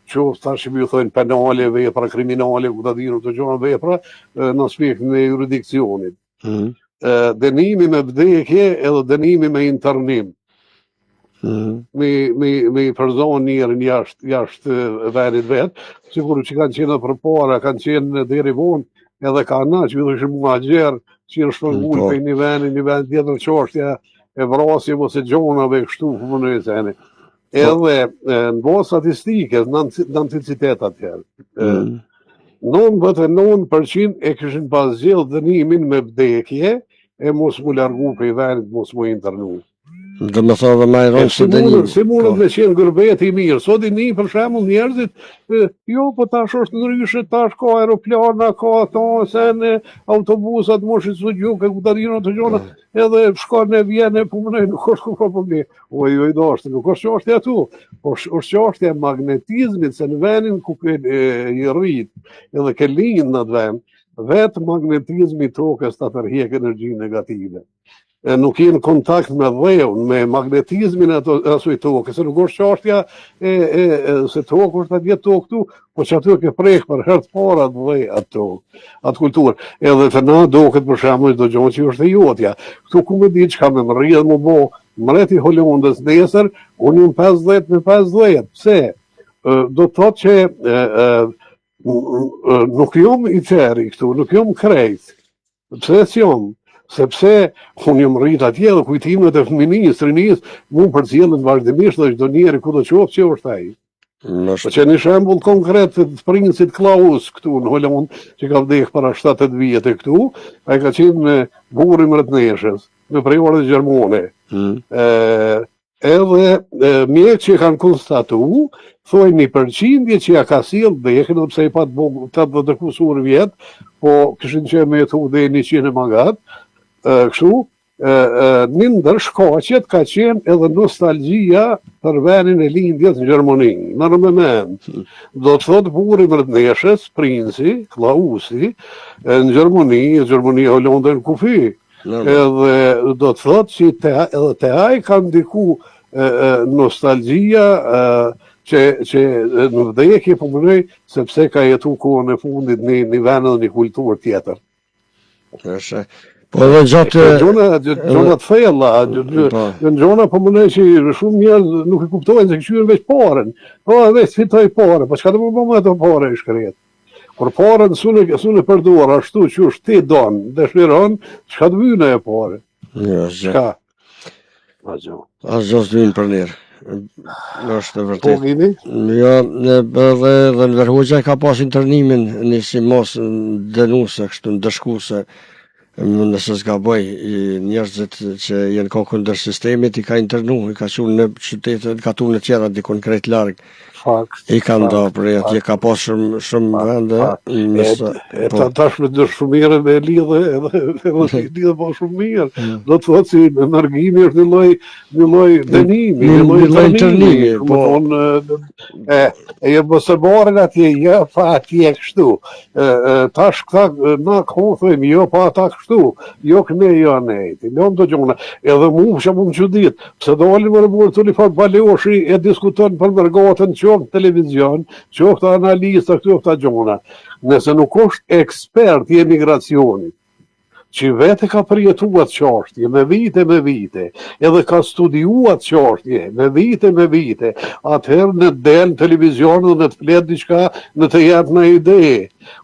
qoftë tash që ju thonë penale, vepra kriminale, ku ta di unë këto gjëra vepra në aspektin e juridiksionit. Mm. Dënimi me vdekje edhe dënimi me internim. Mm. Me, me, me i përzon njerin jashtë, jashtë venit vet, sikur që kanë qenë edhe përpara, kanë qenë deri vonë, edhe ka na që i thoshin muhaxher, që janë shpërngul mm, po. prej një veni, një vend tjetër çështja e vrasjeve ose gjonave kështu po mendoj se janë. Po. Edhe në bazë statistike në anticitet atëherë. Mm. 99% e kishin pas zgjedh dënimin me vdekje e mos mu largu prej vendit, mos mu internu. Do me thonë dhe ma i rëndë se dënimi. Si mundet po. me qenë gurbeti i mirë? Sot i ni për shembull njerëzit, jo, po tash është ndryshe, tash ka aeroplana, ka ato, sene, autobusat, moshi së gjukë, ku ta di unë ato gjona, po. edhe shkon e vjen e po mendoj, nuk është kurrë problem. O, jo i dashtë, nuk është çështja aty, po është çështja e magnetizmit, se në venin ku ke i rrit, edhe ke lind në atë vend, vetë magnetizmi i tokës ta tërhjek energjinë negative. e nuk je në kontakt me dheun, me magnetizmin e asoj toke, se nuk është çashtja e, e, e se tokë është atje tokë këtu, po që aty e ke prek për herë të parë atë dhe atë tokë, atë kulturë. Edhe te na doket për shembull çdo gjë që është e jotja. Këtu ku me di çka me mrri dhe m'u bo mreti i Holandës nesër, unë jam 50 me 50. Pse? Do të thotë që e, e, nuk jam i tëri këtu, nuk jam krejt. Pse s'jam? Sepse unë jam rrit atje dhe kujtimet e fëminisë, rinisë, mu përcjellin vazhdimisht dhe çdo njeri kudo qoftë që është ai. Në Po që një shembull konkret të princit Klaus këtu në Holandë, që ka vdek para 7-8 vjetë këtu, ai ka qenë burri i mbretneshës, me prejardhje gjermane. Mm. E, edhe mjekët që kanë konstatu, thojnë një përqindje që ja ka sjellë vdekjen, edhe pse i pat bo 80 e kusur vjet, po kishin qenë me jetu dhe 100 e magat, kështu, një ndër shkaqet ka qenë edhe nostalgjia për venin e lindjes në Gjermani, merre me mend. Do të thotë burri i mbretneshës, princi, Klausi, në Gjermani, Gjermani e Holandë në kufi. Edhe do të thotë që te, edhe te ai ka ndiku e, e, nostalgjia e, që, që në vdekje po mendoj sepse ka jetu kohën e fundit në një vend dhe një kulturë tjetër. Është. Po edhe gjatë gjona gjona të thella, po. gjona po mendoj që shumë njerëz nuk e kuptojnë se kqyrin veç parën. Po edhe fitoj pare, po çka do më bëj ato pare i shkret. Kur parën s'un e s'un e përdor ashtu qysh ti don, dëshiron, çka të vynë e pare? Jo, asgjë. Çka? Asgjë. Asgjë s'vynë për njerë. Është e Po vërtetë. gini? Jo, ne edhe dhe Enver Hoxha ka pas internimin një si masë dënuese, kështu ndëshkuese, nëse s'gaboj, njerëzit që janë kon kundër sistemit i ka internu, i ka çu në qytete, në katune tjera, dikun krejt larg. Fakt. I ka nda prej atje ka pas shumë shumë vende, nëse e, po. ta tash me dë shumë mirë me lidhë edhe edhe lidhë po shumë mirë. Mm. Do të thotë si mërgimi është një lloj një lloj dënimi, një lloj internimi, po thonë e e jo mos e marrin atje, jo pa atje kështu. E, e tash këta na ku thojmë jo pa ata kështu, jo këne jo anej. Ti lëmë të gjona. Edhe mu që më çudit, Pse dalin more burrë cili farë baloshi e diskuton për mërgatën qoftë në televizion, qoftë analista, qoftë gjona. Nëse nuk është ekspert i emigracionit, që vetë ka përjetu atë çashtje me vite me vite, edhe ka studiu atë çashtje me vite me vite, atëherë në del në televizion dhe në të flet diçka në të jep një ide.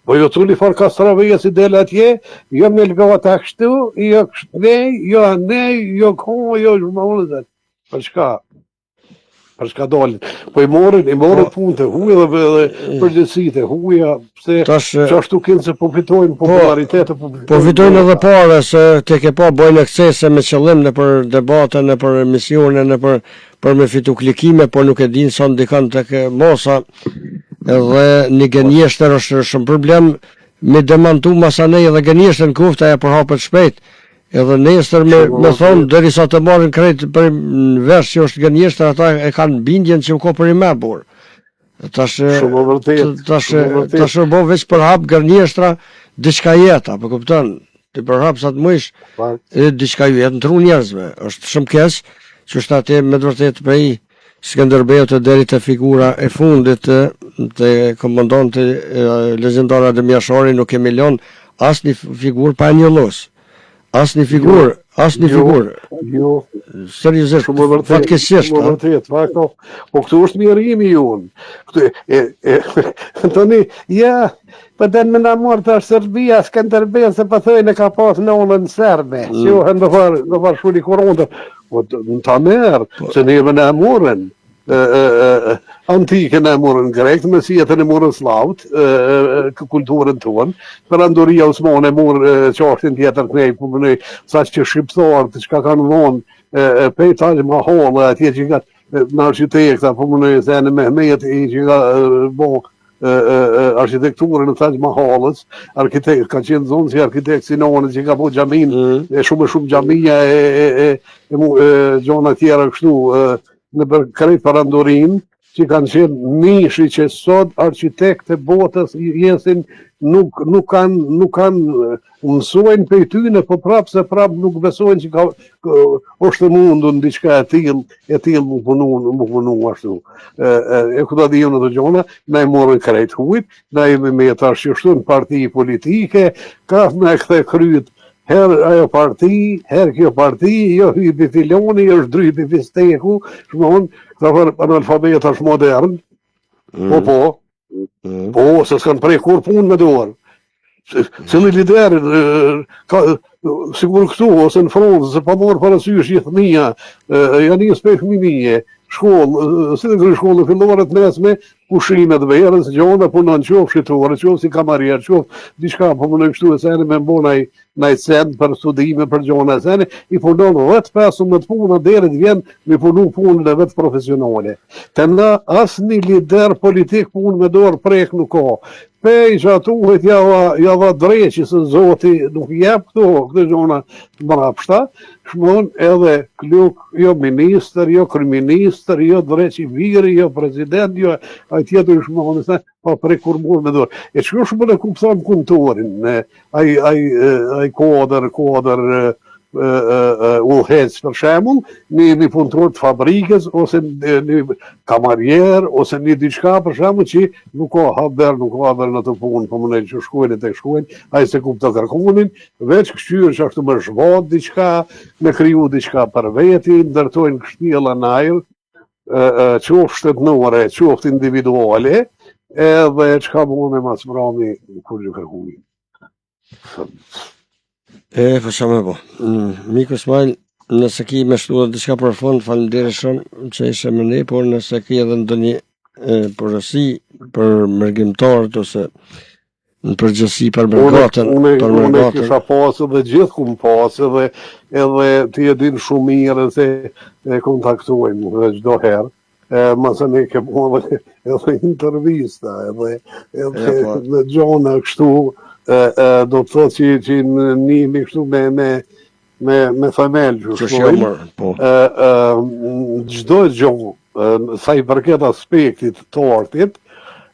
Po jo cili farë kastraveci del atje, jo mërgata kështu, jo kështu, jo anej, jo ko, jo zhmonë, për çka? Për çka dalin? Po i morën, i morën po, punë të huja dhe dhe përgjegjësitë e huja, pse tash qashtu kinse po fitojnë po, popularitet, po fitojnë. Po fitojnë edhe pare se ti ke pa bojnë ekscese me qëllim nëpër debate, nëpër emisione, nëpër për me fitu klikime, po nuk e din sa ndikon tek masa, edhe një gënjeshtër është shumë problem, me demantu masanej edhe gënjeshtër në kuftë, ajo përhapet shpejt, edhe nesër me, me thonë, derisa të marrin krejt për në vesh që është gënjeshtër, ata e kanë bindjen që u ko për i me burë. Tash Shumë e vërtetë. Tash tash u bë veç përhap gënjeshtra diçka jeta, po kupton? Ti përhap sa të mujsh, e diçka ju jet në tru njerëzve. Është shumë keq që është aty me të vërtetë prej Skënderbeut e deri te figura e fundit të, të komandanti legjendar Adem Jashari nuk kemi lënë asnjë figurë pa e njollos. Asnjë figurë, asnjë jo, figurë. Jo. Seriozisht, shumë e vërtetë. Fatkeqësisht. Shumë e vërtetë, fakt. Po këtu është mjerimi jonë. Këtu e e tani, ja, po den me na marr tash Serbia, Skënderbeu se po thojnë e ka pas nonën serbe. Mm. Si u hënë do far, do far shuli korontë. Po në ta merr, po. se neve na e morën antikën e morën grekët, mesjetën e morën sllavët, kulturën tonë, perandoria osmane morë çashtjen tjetër të nej, po mënej, sa që shqiptarët, çka kanë vonë, pej Taxh Mahall, atje që ka në arkitekta, po mënej, se në Mehmet, i që ka bo arkitekturën e Taxh Mahallës, arkitekt, ka qenë zonë si arkitekt Sinani që ka bo xhamin, mm. e shumë e shumë xhamia e, e, e, e, e, e gjona tjera kështu, e, nëpër krejt perandorinë. që kanë qenë mishi që sot arkitektë e botës jesin nuk nuk kanë nuk kanë mësojnë prej tyne, po prapë se prapë nuk besojnë që ka, është e mundun diçka e tillë, e tillë mu punu, mu punu ashtu. E, e, e ku ta di unë ato gjona, na i morën krejt hujt, na jemi me tash qështu në parti politike, ka na e kthe kryt Herë ajo parti, herë kjo parti, jo hypi filoni, jo zdrypi fisteku, shmon, këta farë analfabetash modern, mm. po po, mm. po, se s'kanë prej kurrë punë me dorë. Cili lider, ka, sikur këtu, ose në Francë, se pa marrë parasysh gjithënia, janë një prej fëmijë, shkollë, si të kry shkollë fillore të mesme, pushimet verës, gjona punon qoftë shitore, qoftë si kamarier, qoftë diçka po punon kështu e sene me bo naj, naj cent për studime, për gjona e sene, i punon 10-15 puna deri të vjen me punu punën e vet profesionale. Te na asnjë lider politik punë me dorë prek nuk ka. Pej që atuhet ja va, ja va dreqi se zoti nuk jep këto, këto gjona të mrapshta, shmon edhe kluk, jo ministër, jo kryeministër, jo dreqi biri, jo president, jo ai tjetër shmon, se pa prek kurrë mur me dorë. E që është më e kupton punëtorin, ai ai ai kuadër, kuadër udhëheqës për shembull, një një punëtor të fabrikës ose një kamarier ose një diçka për shembull që nuk ka haber, nuk ka haber në atë punë, po mendoj që shkojnë tek shkojnë, ai s'e kupton kërkunin, veç kqyr që ashtu me zhvat diçka, me kriju diçka për veti, ndërtojnë kështjella në ajër, qoftë shtetnore, qoftë individuale, edhe çka bënë mas mrami kurgjë kërkunin. E, po ça me bo. Mm, Miku Ismail, nëse ki me shtu edhe diçka për fund, faleminderit shumë që ishe me ne, por nëse ki edhe ndonjë e, porosi për mërgimtarët ose në përgjithësi për mërgatën, unë, për unë mërgatën. kisha pasë dhe gjithë kum pasë edhe edhe ti e din shumë mirë se e kontaktojmë dhe çdo herë. E masanej ke bo edhe, edhe intervista, edhe, edhe E, po. me gjona kështu, e, e, do të thotë që, që njihemi kështu me, me, me, me themel që Që shkojmë. shjomër, po. E, e, çdo gjë, e, sa i përket aspektit të artit,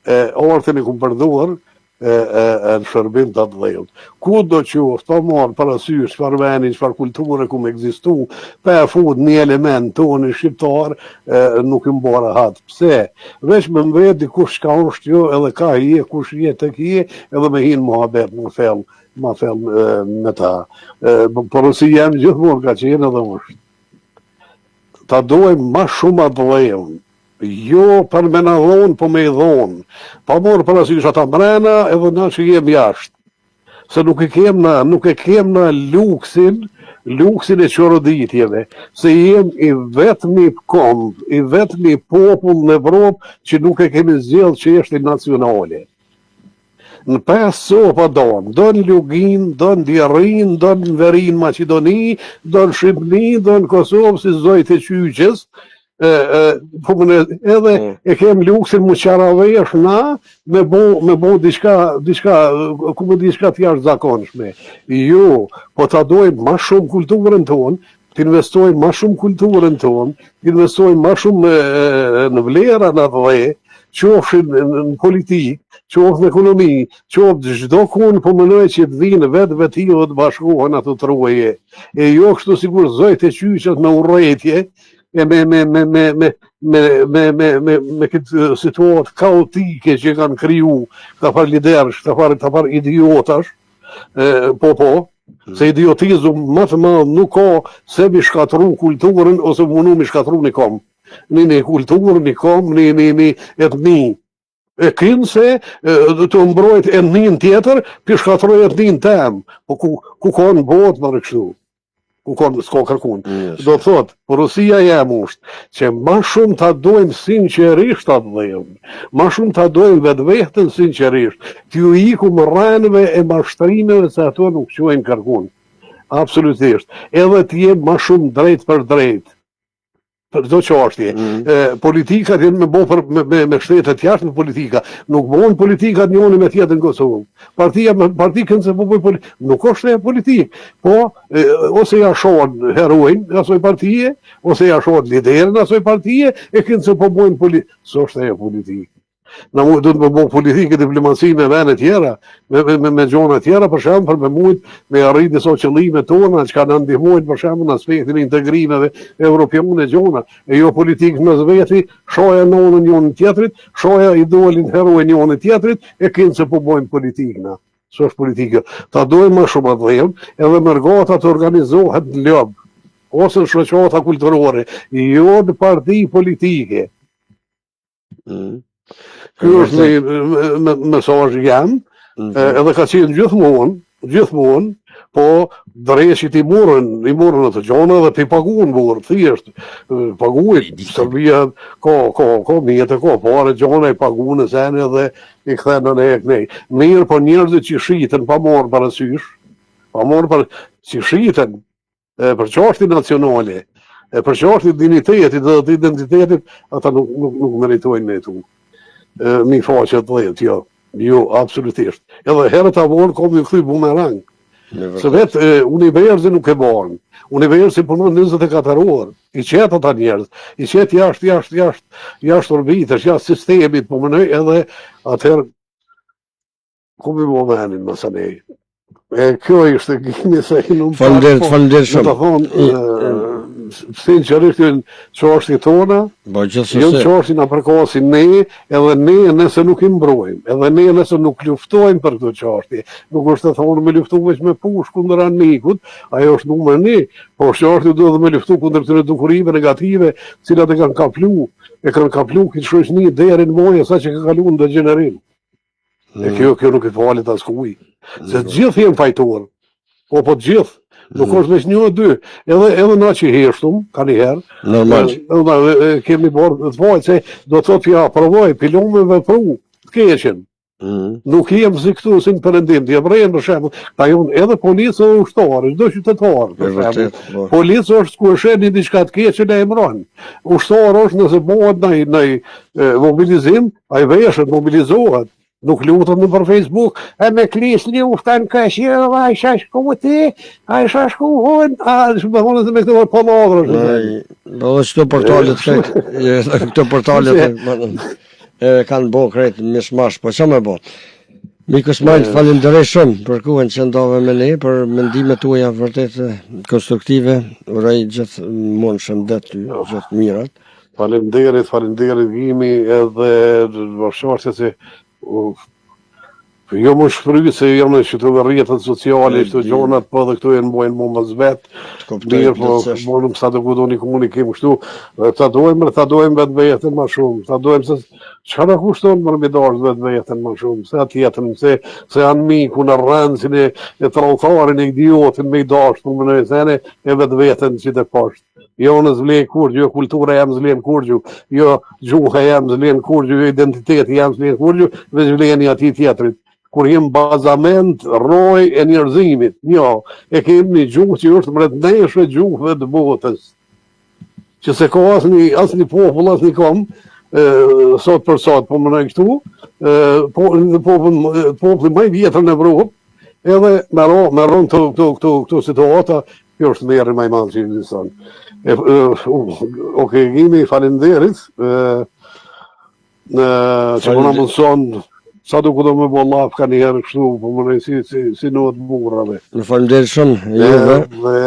e, artin e kum përdor e, e, e në shërbim të atdheut. Ku do qoftë, pa marrë parasysh çfarë veni, çfarë kulture ku me ekzistu, pa e fut një element tonë shqiptar, e, nuk i mbo rahat. Pse? Veç me më vet dikush çka është jo, edhe ka je, kush je tek je, edhe me hinë muhabet më thellë, më thellë e, me ta. E, porosia jem gjithmonë ka qenë edhe është. Ta dojmë ma shumë atdheun, Jo për me na dhonë, po me i dhonë. Pa marrë parasysh ata mrena edhe na që jem jashtë. Se nuk e kem na, nuk e kem na luksin, luksin e çoroditjeve. Se jem i vetmi komb, i vetmi popull në Evropë që nuk e kemi zgjedh çështjen nacionale. Në pesë copa don, do në Luginë, do në Djerrinë, do në Veri në Maqedoni, do në Shqipëni, do në Kosovë si zojt e qyqes, e, e, po më ne, edhe Mm. e kem luksin mu qaravesh na me bo, me bo diçka, diçka, ku më diçka të jashtëzakonshme. Jo, po ta dojmë ma shumë kulturën tonë, të investojmë ma shumë kulturën tonë, të investojmë ma shumë e, në vlera në atdhe, qofshin në në politikë, qoftë në ekonomi, qoftë çdo kun, po mendoj që të vinë vetë vetiu dhe të bashkohen ato troje. E jo kështu sikur zojt e qyqet me urrejtje, e me me me me me me me me me me këtë situatë kaotike që kanë kriju këta farë liderësh, këta farë këta farë idiotash, e, po po, se idiotizëm më të madh nuk ka se mi shkatru kulturën ose munu mi shkatru një kom. Një një kulturë, një kom, një një një etni. E kinë se e, të mbrojt etnin tjetër, pi shkatroj etnin tem. Po ku, ku ka në botë më kështu? Ku ka në s'ka kërkun. Yes. Do të thotë, porosia jem është që ma shumë ta dojmë sinqerisht atdheun, ma shumë ta dojmë vetveten sinqerisht, t'ju ikum rrenëve e mashtrimeve se ato nuk çojnë kërkun. Absolutisht. Edhe të jem ma shumë drejt për drejt. Për çdo çështje. Mm. Politikat janë me bo për me, me, me shtetet jashtë me politika. Nuk bon politikat njëri me tjetrin në Kosovë. Partia me parti kënë se po bëj politikë. Nuk është e politikë. Po e, ose ja shohin heroin asoj partie, ose ja shohin liderin asoj partie, e kënë se po bojnë politikë. S'është e politikë. Na mu duhet me bo politikë e diplomaci me vende tjera, me, me, me, me gjona tjera, për shembull, për me mujt me arrit disa qëllime tona, çka na ndihmojnë për shembull në aspektin e integrimeve evropiane gjona, e jo politikë mes veti, shoja nonën njërin tjetrit, shoja idolin heroin njërin tjetrit, e kinë se po bojmë politikë na. S'është politikë. Ta dojmë më shumë atdheun, edhe mërgata të organizohet në lob, ose në shoqata kulturore, jo në parti politike. Mm. Ky është një mesazh jem, mm -hmm. edhe ka qenë gjithmonë, gjithmonë, po dreqit i murën, i murën ato gjona dhe p'i paguan burrë, thjesht, paguajnë, Serbia ka, ka, ka mjete, ka pare, gjona i paguan e sene dhe i kthen në e kënej. Mirë, po njerëzit që shiten pa marrë parasysh, pa marrë për, që shiten, e për çështje nacionale, e për çështje dinjitetit dhe të identitetit, ata nuk nuk nuk meritojnë me jetu. E mi faqe të dheut, jo. Jo, absolutisht. Edhe herët a vonë ka me kthy bumerang. Se vetë e, universi nuk e bën. Universi punon 24 orë. I qet ata njerëz, i qet jashtë, jashtë, jashtë, jashtë orbitës, jashtë sistemit, po mendoj edhe atëherë Ku mi bo menin, masanej? E kjo ishte gimi se i nuk Faleminderit, po, faleminderit shumë. Do të thonë, sinqerisht janë çështje tona, po gjithsesi. Janë çështje na përkasin ne, edhe ne nëse nuk i mbrojmë, edhe ne nëse nuk luftojmë për këto çështje, nuk është e thonë me luftu veç me pushkë kundër armikut, ajo është numër një, po çështje duhet me luftu kundër këtyre dukurive negative, të cilat e kanë kaplu, e kanë kaplu këtë shoqni deri në moje sa që ka kalu në degjenerim. E mm. kjo, kjo nuk i falet askuj. Se të gjithë jenë fajtorë. Po, po të gjithë. Nuk mm. është veç një e dy. Edhe, edhe na që heshtum, ka një herë. Normal. Edhe, edhe, kemi bërë të fajt, se do të thotë ja provoj, p'i lom me vepru, të keqen. Mm. Nuk jem si këtu, si në perëndim, të jebrejnë për shembull, ta jonë edhe policë edhe ushtarë, çdo qytetar, për shembull. Po. Policë është kur sheh një diçka të keqe e emron. Ushtar është nëse bëhet naj naj mobilizim, Ai veshet, mobilizohet, nuk lutet nëpër Facebook, e me klis lufta në këshi, ai sha shku ti, ai sha shku hon, a shë më thonë se me këto pallavra. Po dhe qëto portalet, këto portalet, e kanë bo krejt mishmash, po ça me bo? Miku Ismajl, faleminderit shumë për kohën që ndave me ne, për mendimet tuaja vërtet konstruktive, uroj gjithmonë shëndet ty, gjithë mirat. Faleminderit, faleminderit Gimi edhe vërshashtë se jo më shfry se janë që të rrjetet sociale, këto gjonat, po edhe këto janë bojnë mu më zvet, mirë, po mundëm sa të kudo një komunikim kështu, dhe ta dojmë, ta dojmë vetveten ma shumë, ta dojmë se çka na kushton më me dashtë vetveten ma shumë, se atë jetën, se, se anmikun, e rrencin, e, e tradhtarin, e idiotin, me i dashtë, më në e e vetveten që të poshtë. Jo unë s'vlej kurgjo, jo kultura jem s'vlen kurgjo, jo gjuha jem s'vlen kurgjo, jo identiteti jem s'vlen kurgjo, veç vlen i atij tjetrit. Kur jem bazament rroj e njerëzimit, jo, e kemi një gjuhë që është mbretneshë e gjuhëve të botës. Që s'e ka asnjë, asnjë popull, asnjë komb, sot për sot, po mendoj këtu, po, popull, populli më i vjetër në Evropë, edhe me ro, me ro këto, këto, këto, këto situata, Kjo është tmerri ma i madh që ekziston. E, e, ok, Gimi, faleminderit. E, në që po na mundson sa do kudo me bo llaf ka një herë kështu, po mendoj si si si natë burrave. Në faleminderit shumë juve. Dhe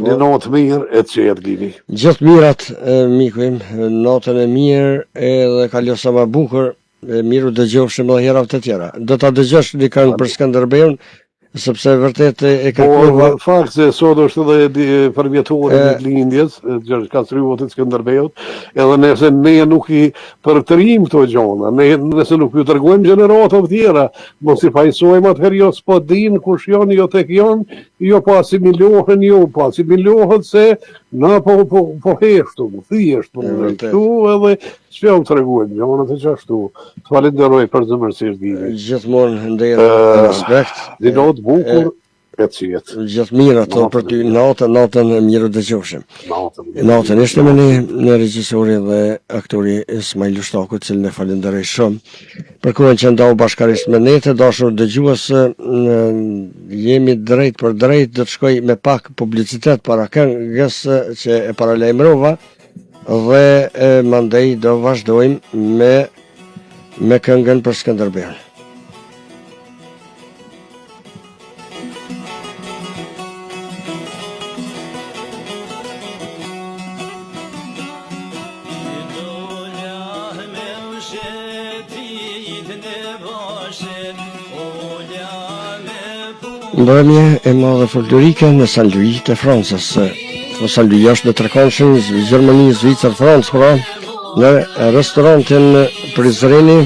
një po. natë mirë e të qetë Gimi. Gjithë mirat e, miku im, natën e mirë edhe kalo sa më bukur, e mirë u dëgjofshim edhe herave të tjera. Do ta dëgjosh një këngë për Skënderbeun, sepse vërtet e, e po, kërkova. Po, fakt se sot është edhe përvjetori i lindjes, Gjergj Kastriotit Skënderbeut, edhe nëse ne nuk i përtërijmë këto gjona, ne nëse nuk ju tregojmë gjeneratave tjera, mos i fajsojmë atëherë jo s'po din kush janë, jo tek janë, jo po asimilohen, jo po asimilohet se na po po po heshtum, thjesht po këtu edhe S'po u tregojmë, gjonat e qashtu. Të falenderoj përzemërsisht, Gimi. Gjithmonë nder e respekt. Një natë bukur. E qetë. Gjithë mirat për ty, natën, natën e mirë dëgjofshim. Natën. Natën ishte me ne në regjisori dhe aktori Ismail Lushtaku, të cilin e falenderoj shumë. Për kohën që ndau bashkarisht me ne të dashur dëgjues, jemi drejt për drejt, do të shkoj me pak publicitet para këngës që e paralajmërova dhe e, mandej do vazhdojmë me me këngën për Skënderbeun. Mbrëmje e madhe folklorike në San Louis të Francës. Po San Louis është në trekëndëshin Gjermani, Zvicër, Francë, pra në restorantin Prizreni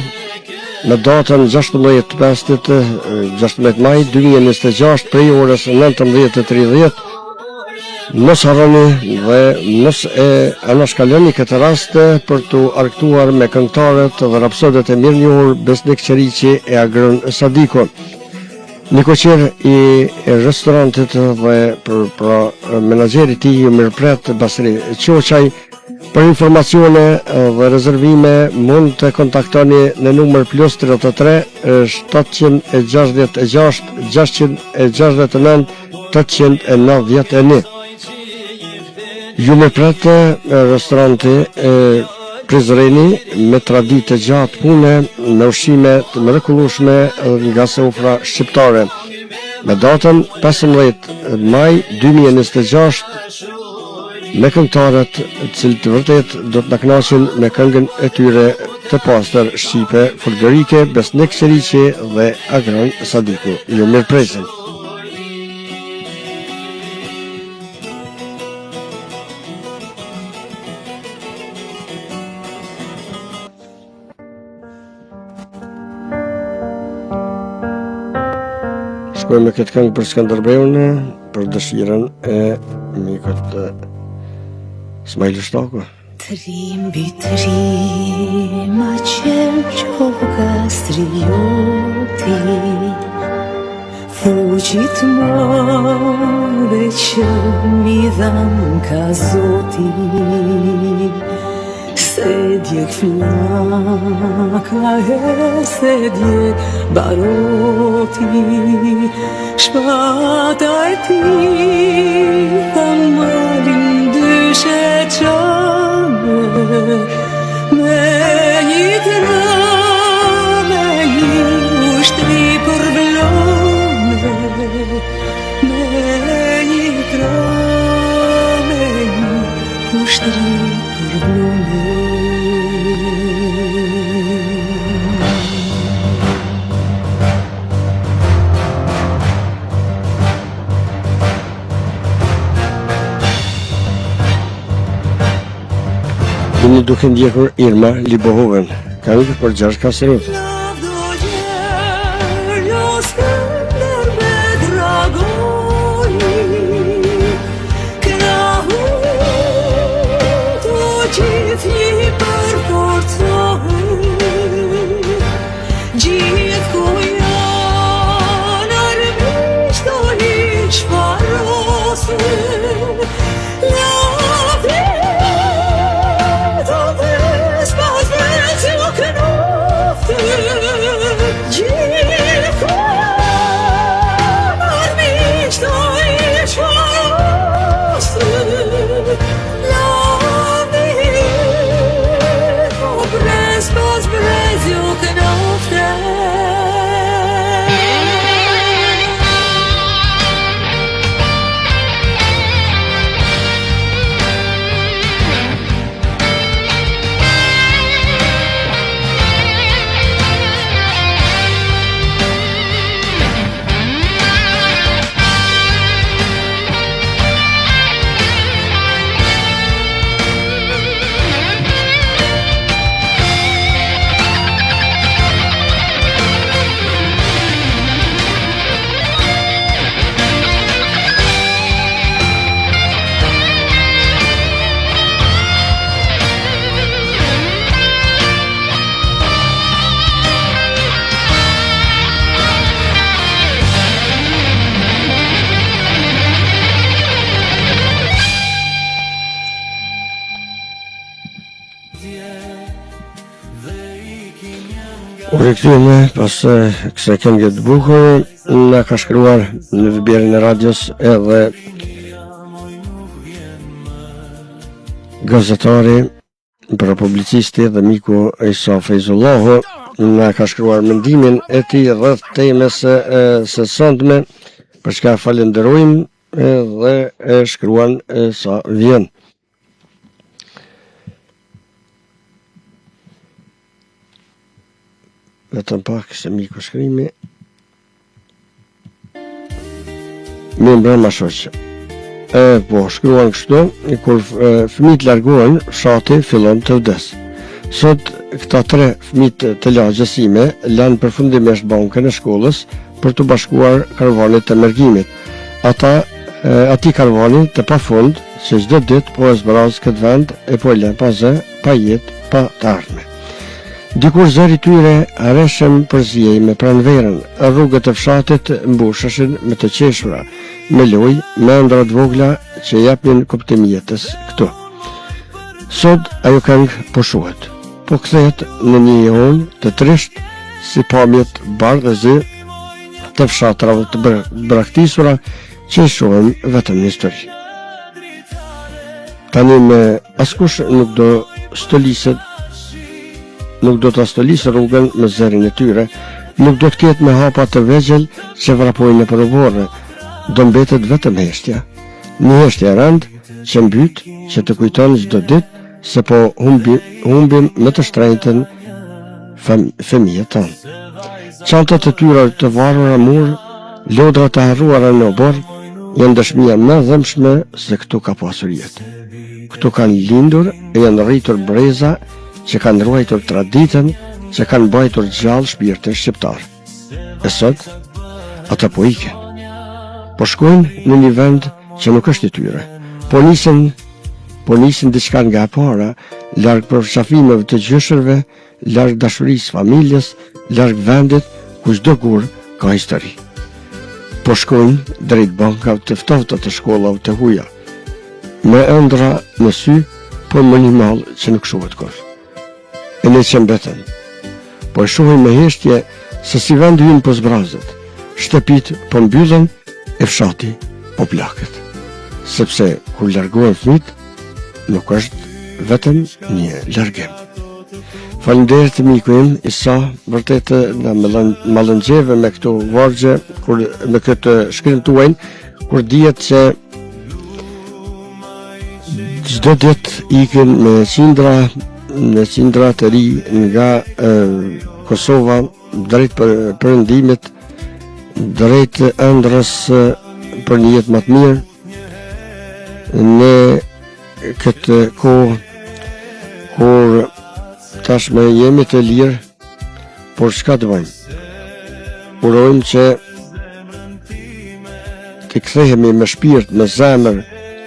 Në datën 16 5 16 maj 2026 prej orës 19:30 mos harroni dhe mos e anashkaloni këtë rast për t'u argëtuar me këngëtarët dhe rapsodët e mirënjohur Besnik Qeriqi e Agron Sadiku. Nikoqir i restorantit dhe për pra menaxheri i tij ju mirëpret Basri Çoçaj. Për informacione dhe rezervime mund të kontaktoni në numër plus 33 766 669 891. Ju mirëpret restoranti Prizreni me traditë të gjatë pune me ushqime të mrekullueshme nga sofra shqiptare. Me datën 15 maj 2026 me këngëtarët të cilët vërtet do të na kënaqin me këngën e tyre të pastër shqipe folklorike Besnik Qeriqi dhe Agron Sadiku. Ju mirëpresim. Shkojmë me këtë këngë për Skënderbeun, për dëshirën e mikut Ismail Lushtaku. Tri mbi tri, ma qenë qoka strioti, Fuqi t'madhe që m'i dhanë ka zoti S'e djeg flaka e s'e djeg baroti Shpata e tij tha malin dysh e çame Me një të me një ushtri përvlone Me një të me një ushtri përvlone Jeni duke ndjekur Irma Libohovën, këngë për Gjergj Kastriotin. Gjithë ku janë armiqtë do i shfarosin Lavdi të ves pas ves ju knoftë. U rikthyem pas kësaj kënge të bukur, na ka shkruar në Viberin e radios edhe gazetari pra publicisti dhe miku Isa Fejzullahu na ka shkruar mendimin e tij rreth temës së, së sontme, për çka e falënderojmë dhe e shkruan e sa vjen. Vetëm pak se m'iku shkrimi. Mirëmbrëma shoq. E, po, shkruan kështu, kur fëmijët largohen, fshati fillon të vdes. Sot, këta tre fëmijët të lagjes sime lanë përfundimisht bankën e shkollës për t'u bashkuar karvanit të mërgimit. Ata, e, atij karvani të pafund, që çdo ditë po e zbraz këtë vend e po e lë pa zë, pa jetë, pa të ardhme. Dikur zëri i tyre hareshëm përzihej me pranverën, rrugët e fshatit mbusheshin me të qeshura, me lojë, me ëndrra të vogla që i jepnin kuptim jetës këtu. Sot ajo këngë po shuhet, po kthehet në një jehonë të trishtë si pamjet bardh e zi të fshatrave të braktisura që i shohim vetëm në histori. Tani më askush nuk do stoliset nuk do ta stolisë rrugën me zërin e tyre, nuk do të ketë më hapa të vegjël që vrapojnë nëpër oborre, do mbetet vetëm heshtja. Një heshtje e rëndë që mbyt, që të kujton çdo ditë se po humbi, humbim më të shtrenjtën fëmijët tanë. Çantat e tyre të varura në mur, lodrat e harruara në oborr, janë dëshmia më e dhembshme se këtu ka pasur jetë. Këtu kanë lindur e janë rritur breza që kanë ruajtur traditën, që kanë mbajtur gjallë shpirtin shqiptar. E sot, ata po ikin. Po shkojnë në një vend që nuk është i tyre. Po nisin po nisin diçka nga e para, larg përqafimeve të gjyshërve, larg dashurisë familjes, larg vendit ku çdo gur ka histori. Po shkojnë drejt bankave të ftohta të shkollave të huaja. Me ëndrra në sy, por me një mall që nuk shuhet kurrë. E ne që mbetëm. Po e shohim me heshtje se si vendi ynë po zbrazet, shtëpitë po mbyllen e fshati po plaket. Sepse kur largohen fëmijët, nuk është vetëm një largim. Faleminderit miku im, Isa, vërtet na mallëngjeve me këto vargje, kur me këtë shkrim tuajin, kur dihet se Çdo ditë ikin me qindra, me qindra të ri nga e, Kosova drejt për perëndimit, drejt ëndrrës për një jetë më të mirë. Në këtë kohë kur tashmë jemi të lirë, Por çka të bëjmë? Urojmë që të kthehemi me shpirt, me zemër,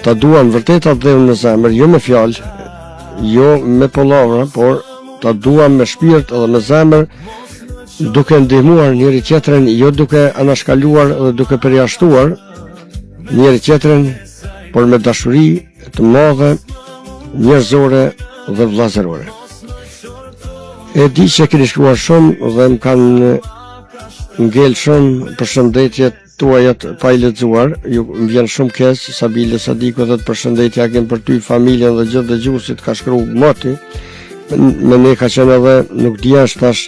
ta duam vërtet atdheun me zemër, jo me fjalë, jo me pallavra, por ta duam me shpirt edhe me zemër, duke ndihmuar njëri tjetrin, jo duke anashkaluar dhe duke përjashtuar njëri tjetrin, por me dashuri të madhe, njerëzore dhe vëllazërore. E di që keni shkruar shumë dhe më kanë ngel shumë përshëndetjet tuajat pa i lexuar. Ju më vjen shumë keq Sabile Sadiku thotë përshëndetje Agim për ty, familjen dhe gjithë dëgjuesit ka shkruar Moti. Me ne ka qenë edhe nuk di a është tash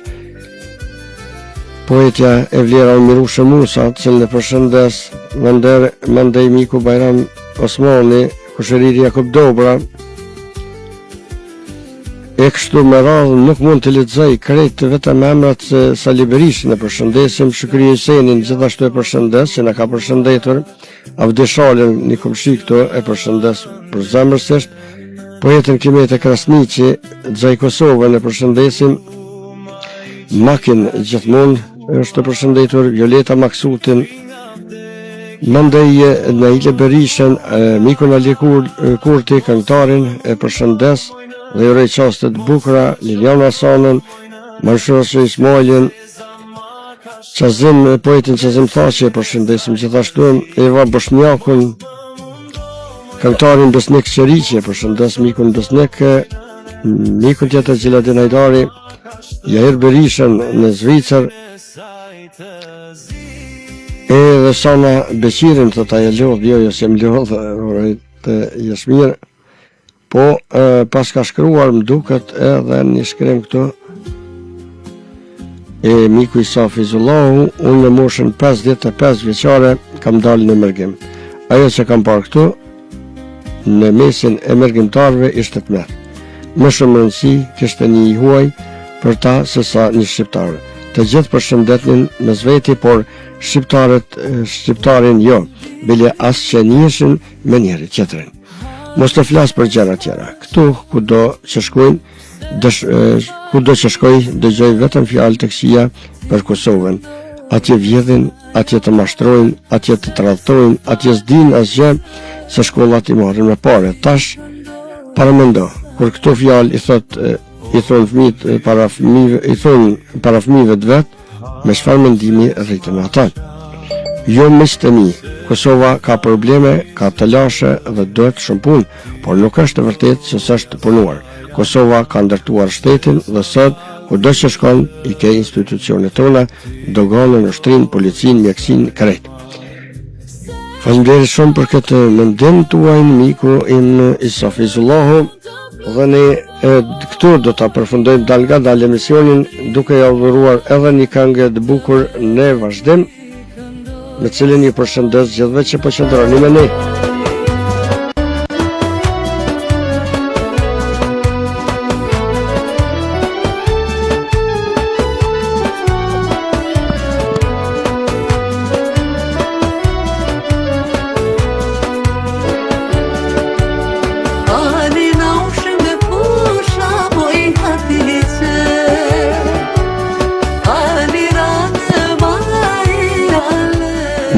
poetja e vlera Mirushe Musa, të cilën e përshëndes, mandej, mandej miku Bajram Osmani, kushëriri Jakup Dobra, E kështu me radhë nuk mund të lexoj krejt vetëm emrat se Sali Berishën e përshëndesim, Shukri Hysenin gjithashtu e përshëndes që na ka përshëndetur, Avdi Shalën një komshi këtu e përshëndes përzemërsisht, poetën Kimete Krasniqi, Xhaj Kosovën e përshëndesim, Makin gjithmonë është e përshëndetur, Violeta Maksutin, Mandej Naile Berishën, mikun Ali Kurti, këngëtarin e përshëndes dhe i uroj çaste të bukura, Liliana Hasanën, Manshur Ismailin, Qazim, poetin Qazim Thaçi e përshëndesim gjithashtu, Eva Boshnjakun, këngëtarin Besnik Qeriqi e përshëndes mikun Besnik, mikun tjetër Xheladin Hajdari. Jair Berishën në Zvicër, edhe Sana Beqirin, thotë a je lodhë, jo, jo, s'jam lodhë, uroj të jesh mirë. Po, e, paska shkruar, më duket edhe një shkrim këtu, e miku Isa Fizullahu, unë në moshën 55 vjeçare kam dalë në mërgim. Ajo që kam parë këtu, në mesin e mërgimtarëve ishte tmerr. Më shumë rëndësi kishte një i huaj për ta se sa një shqiptar. Të gjithë përshëndetnin mes veti, por shqiptarët, shqiptarin jo, bile as që njiheshin me njëri tjetrin. Mos të flas për gjëra tjera. Këtu kudo që shkojnë, dësh, kudo që shkoj, dëgjoj vetëm fjalë të këqija për Kosovën. Atje vjedhin, atje të mashtrojnë, atje të tradhtojnë, atje s'dinë asgjë se shkollat i marrin me pare. Tash paramendo, kur këto fjalë i thot i thonë fëmijët para fëmijëve, i thonë para fëmijëve të vet, me çfarë mendimi rriten ata. Jo miqtë e mi, Kosova ka probleme, ka telashe dhe duhet shumë punë, por nuk është e vërtetë që s'është punuar. Kosova ka ndërtuar shtetin dhe sot, kudo që shkon, i ke institucionet tona, doganën, ushtrinë, policinë, mjekësinë, krejt. Faleminderit shumë për këtë mendim tuaj, miku im Isa Fizullahu, dhe ne e, këtu do ta përfundojmë dalngadalë emisionin duke ja dhuruar edhe një këngë të bukur në vazhdim, me cilën ju përshëndes gjithëve që po qëndroni me ne.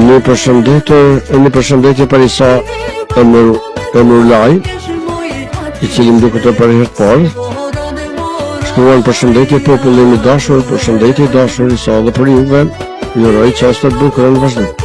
Një përshëndetje, një përshëndetje për Isa Emër Emërlaj, i cili më duket për herë të parë. Shkruan përshëndetje populli im i dashur, përshëndetje i dashur Isa dhe për juve. Ju uroj çaste të bukura në vazhdim.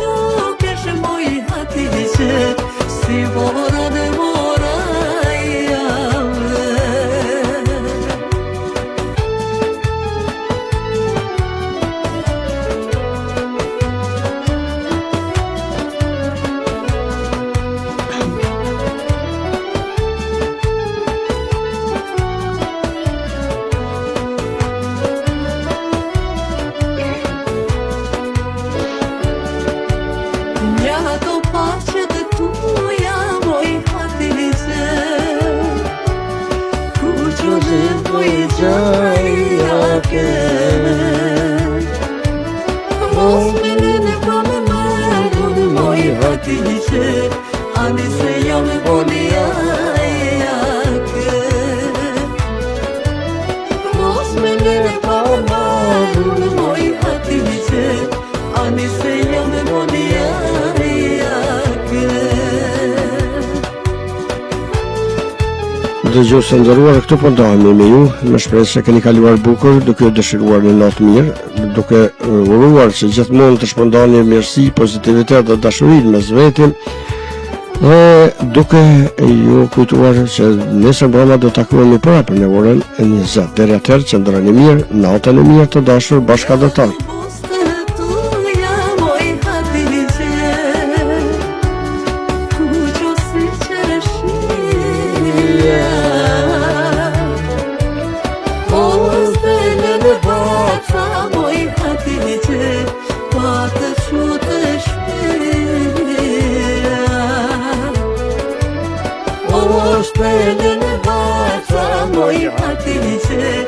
Dëgjues të nderuar, këtu po ndahemi me ju, me shpresë se keni kaluar bukur, duke ju dëshiruar një natë mirë, duke uruar që gjithmonë të shpërndani mirësi, pozitivitet dhe dashuri mes veti, dhe duke ju kujtuar që nesër mbrëma do të takohemi prapë në orën e 20. Deri atëherë qëndroni mirë, natën e mirë të dashur bashkatdhetarë. Moj Hatice.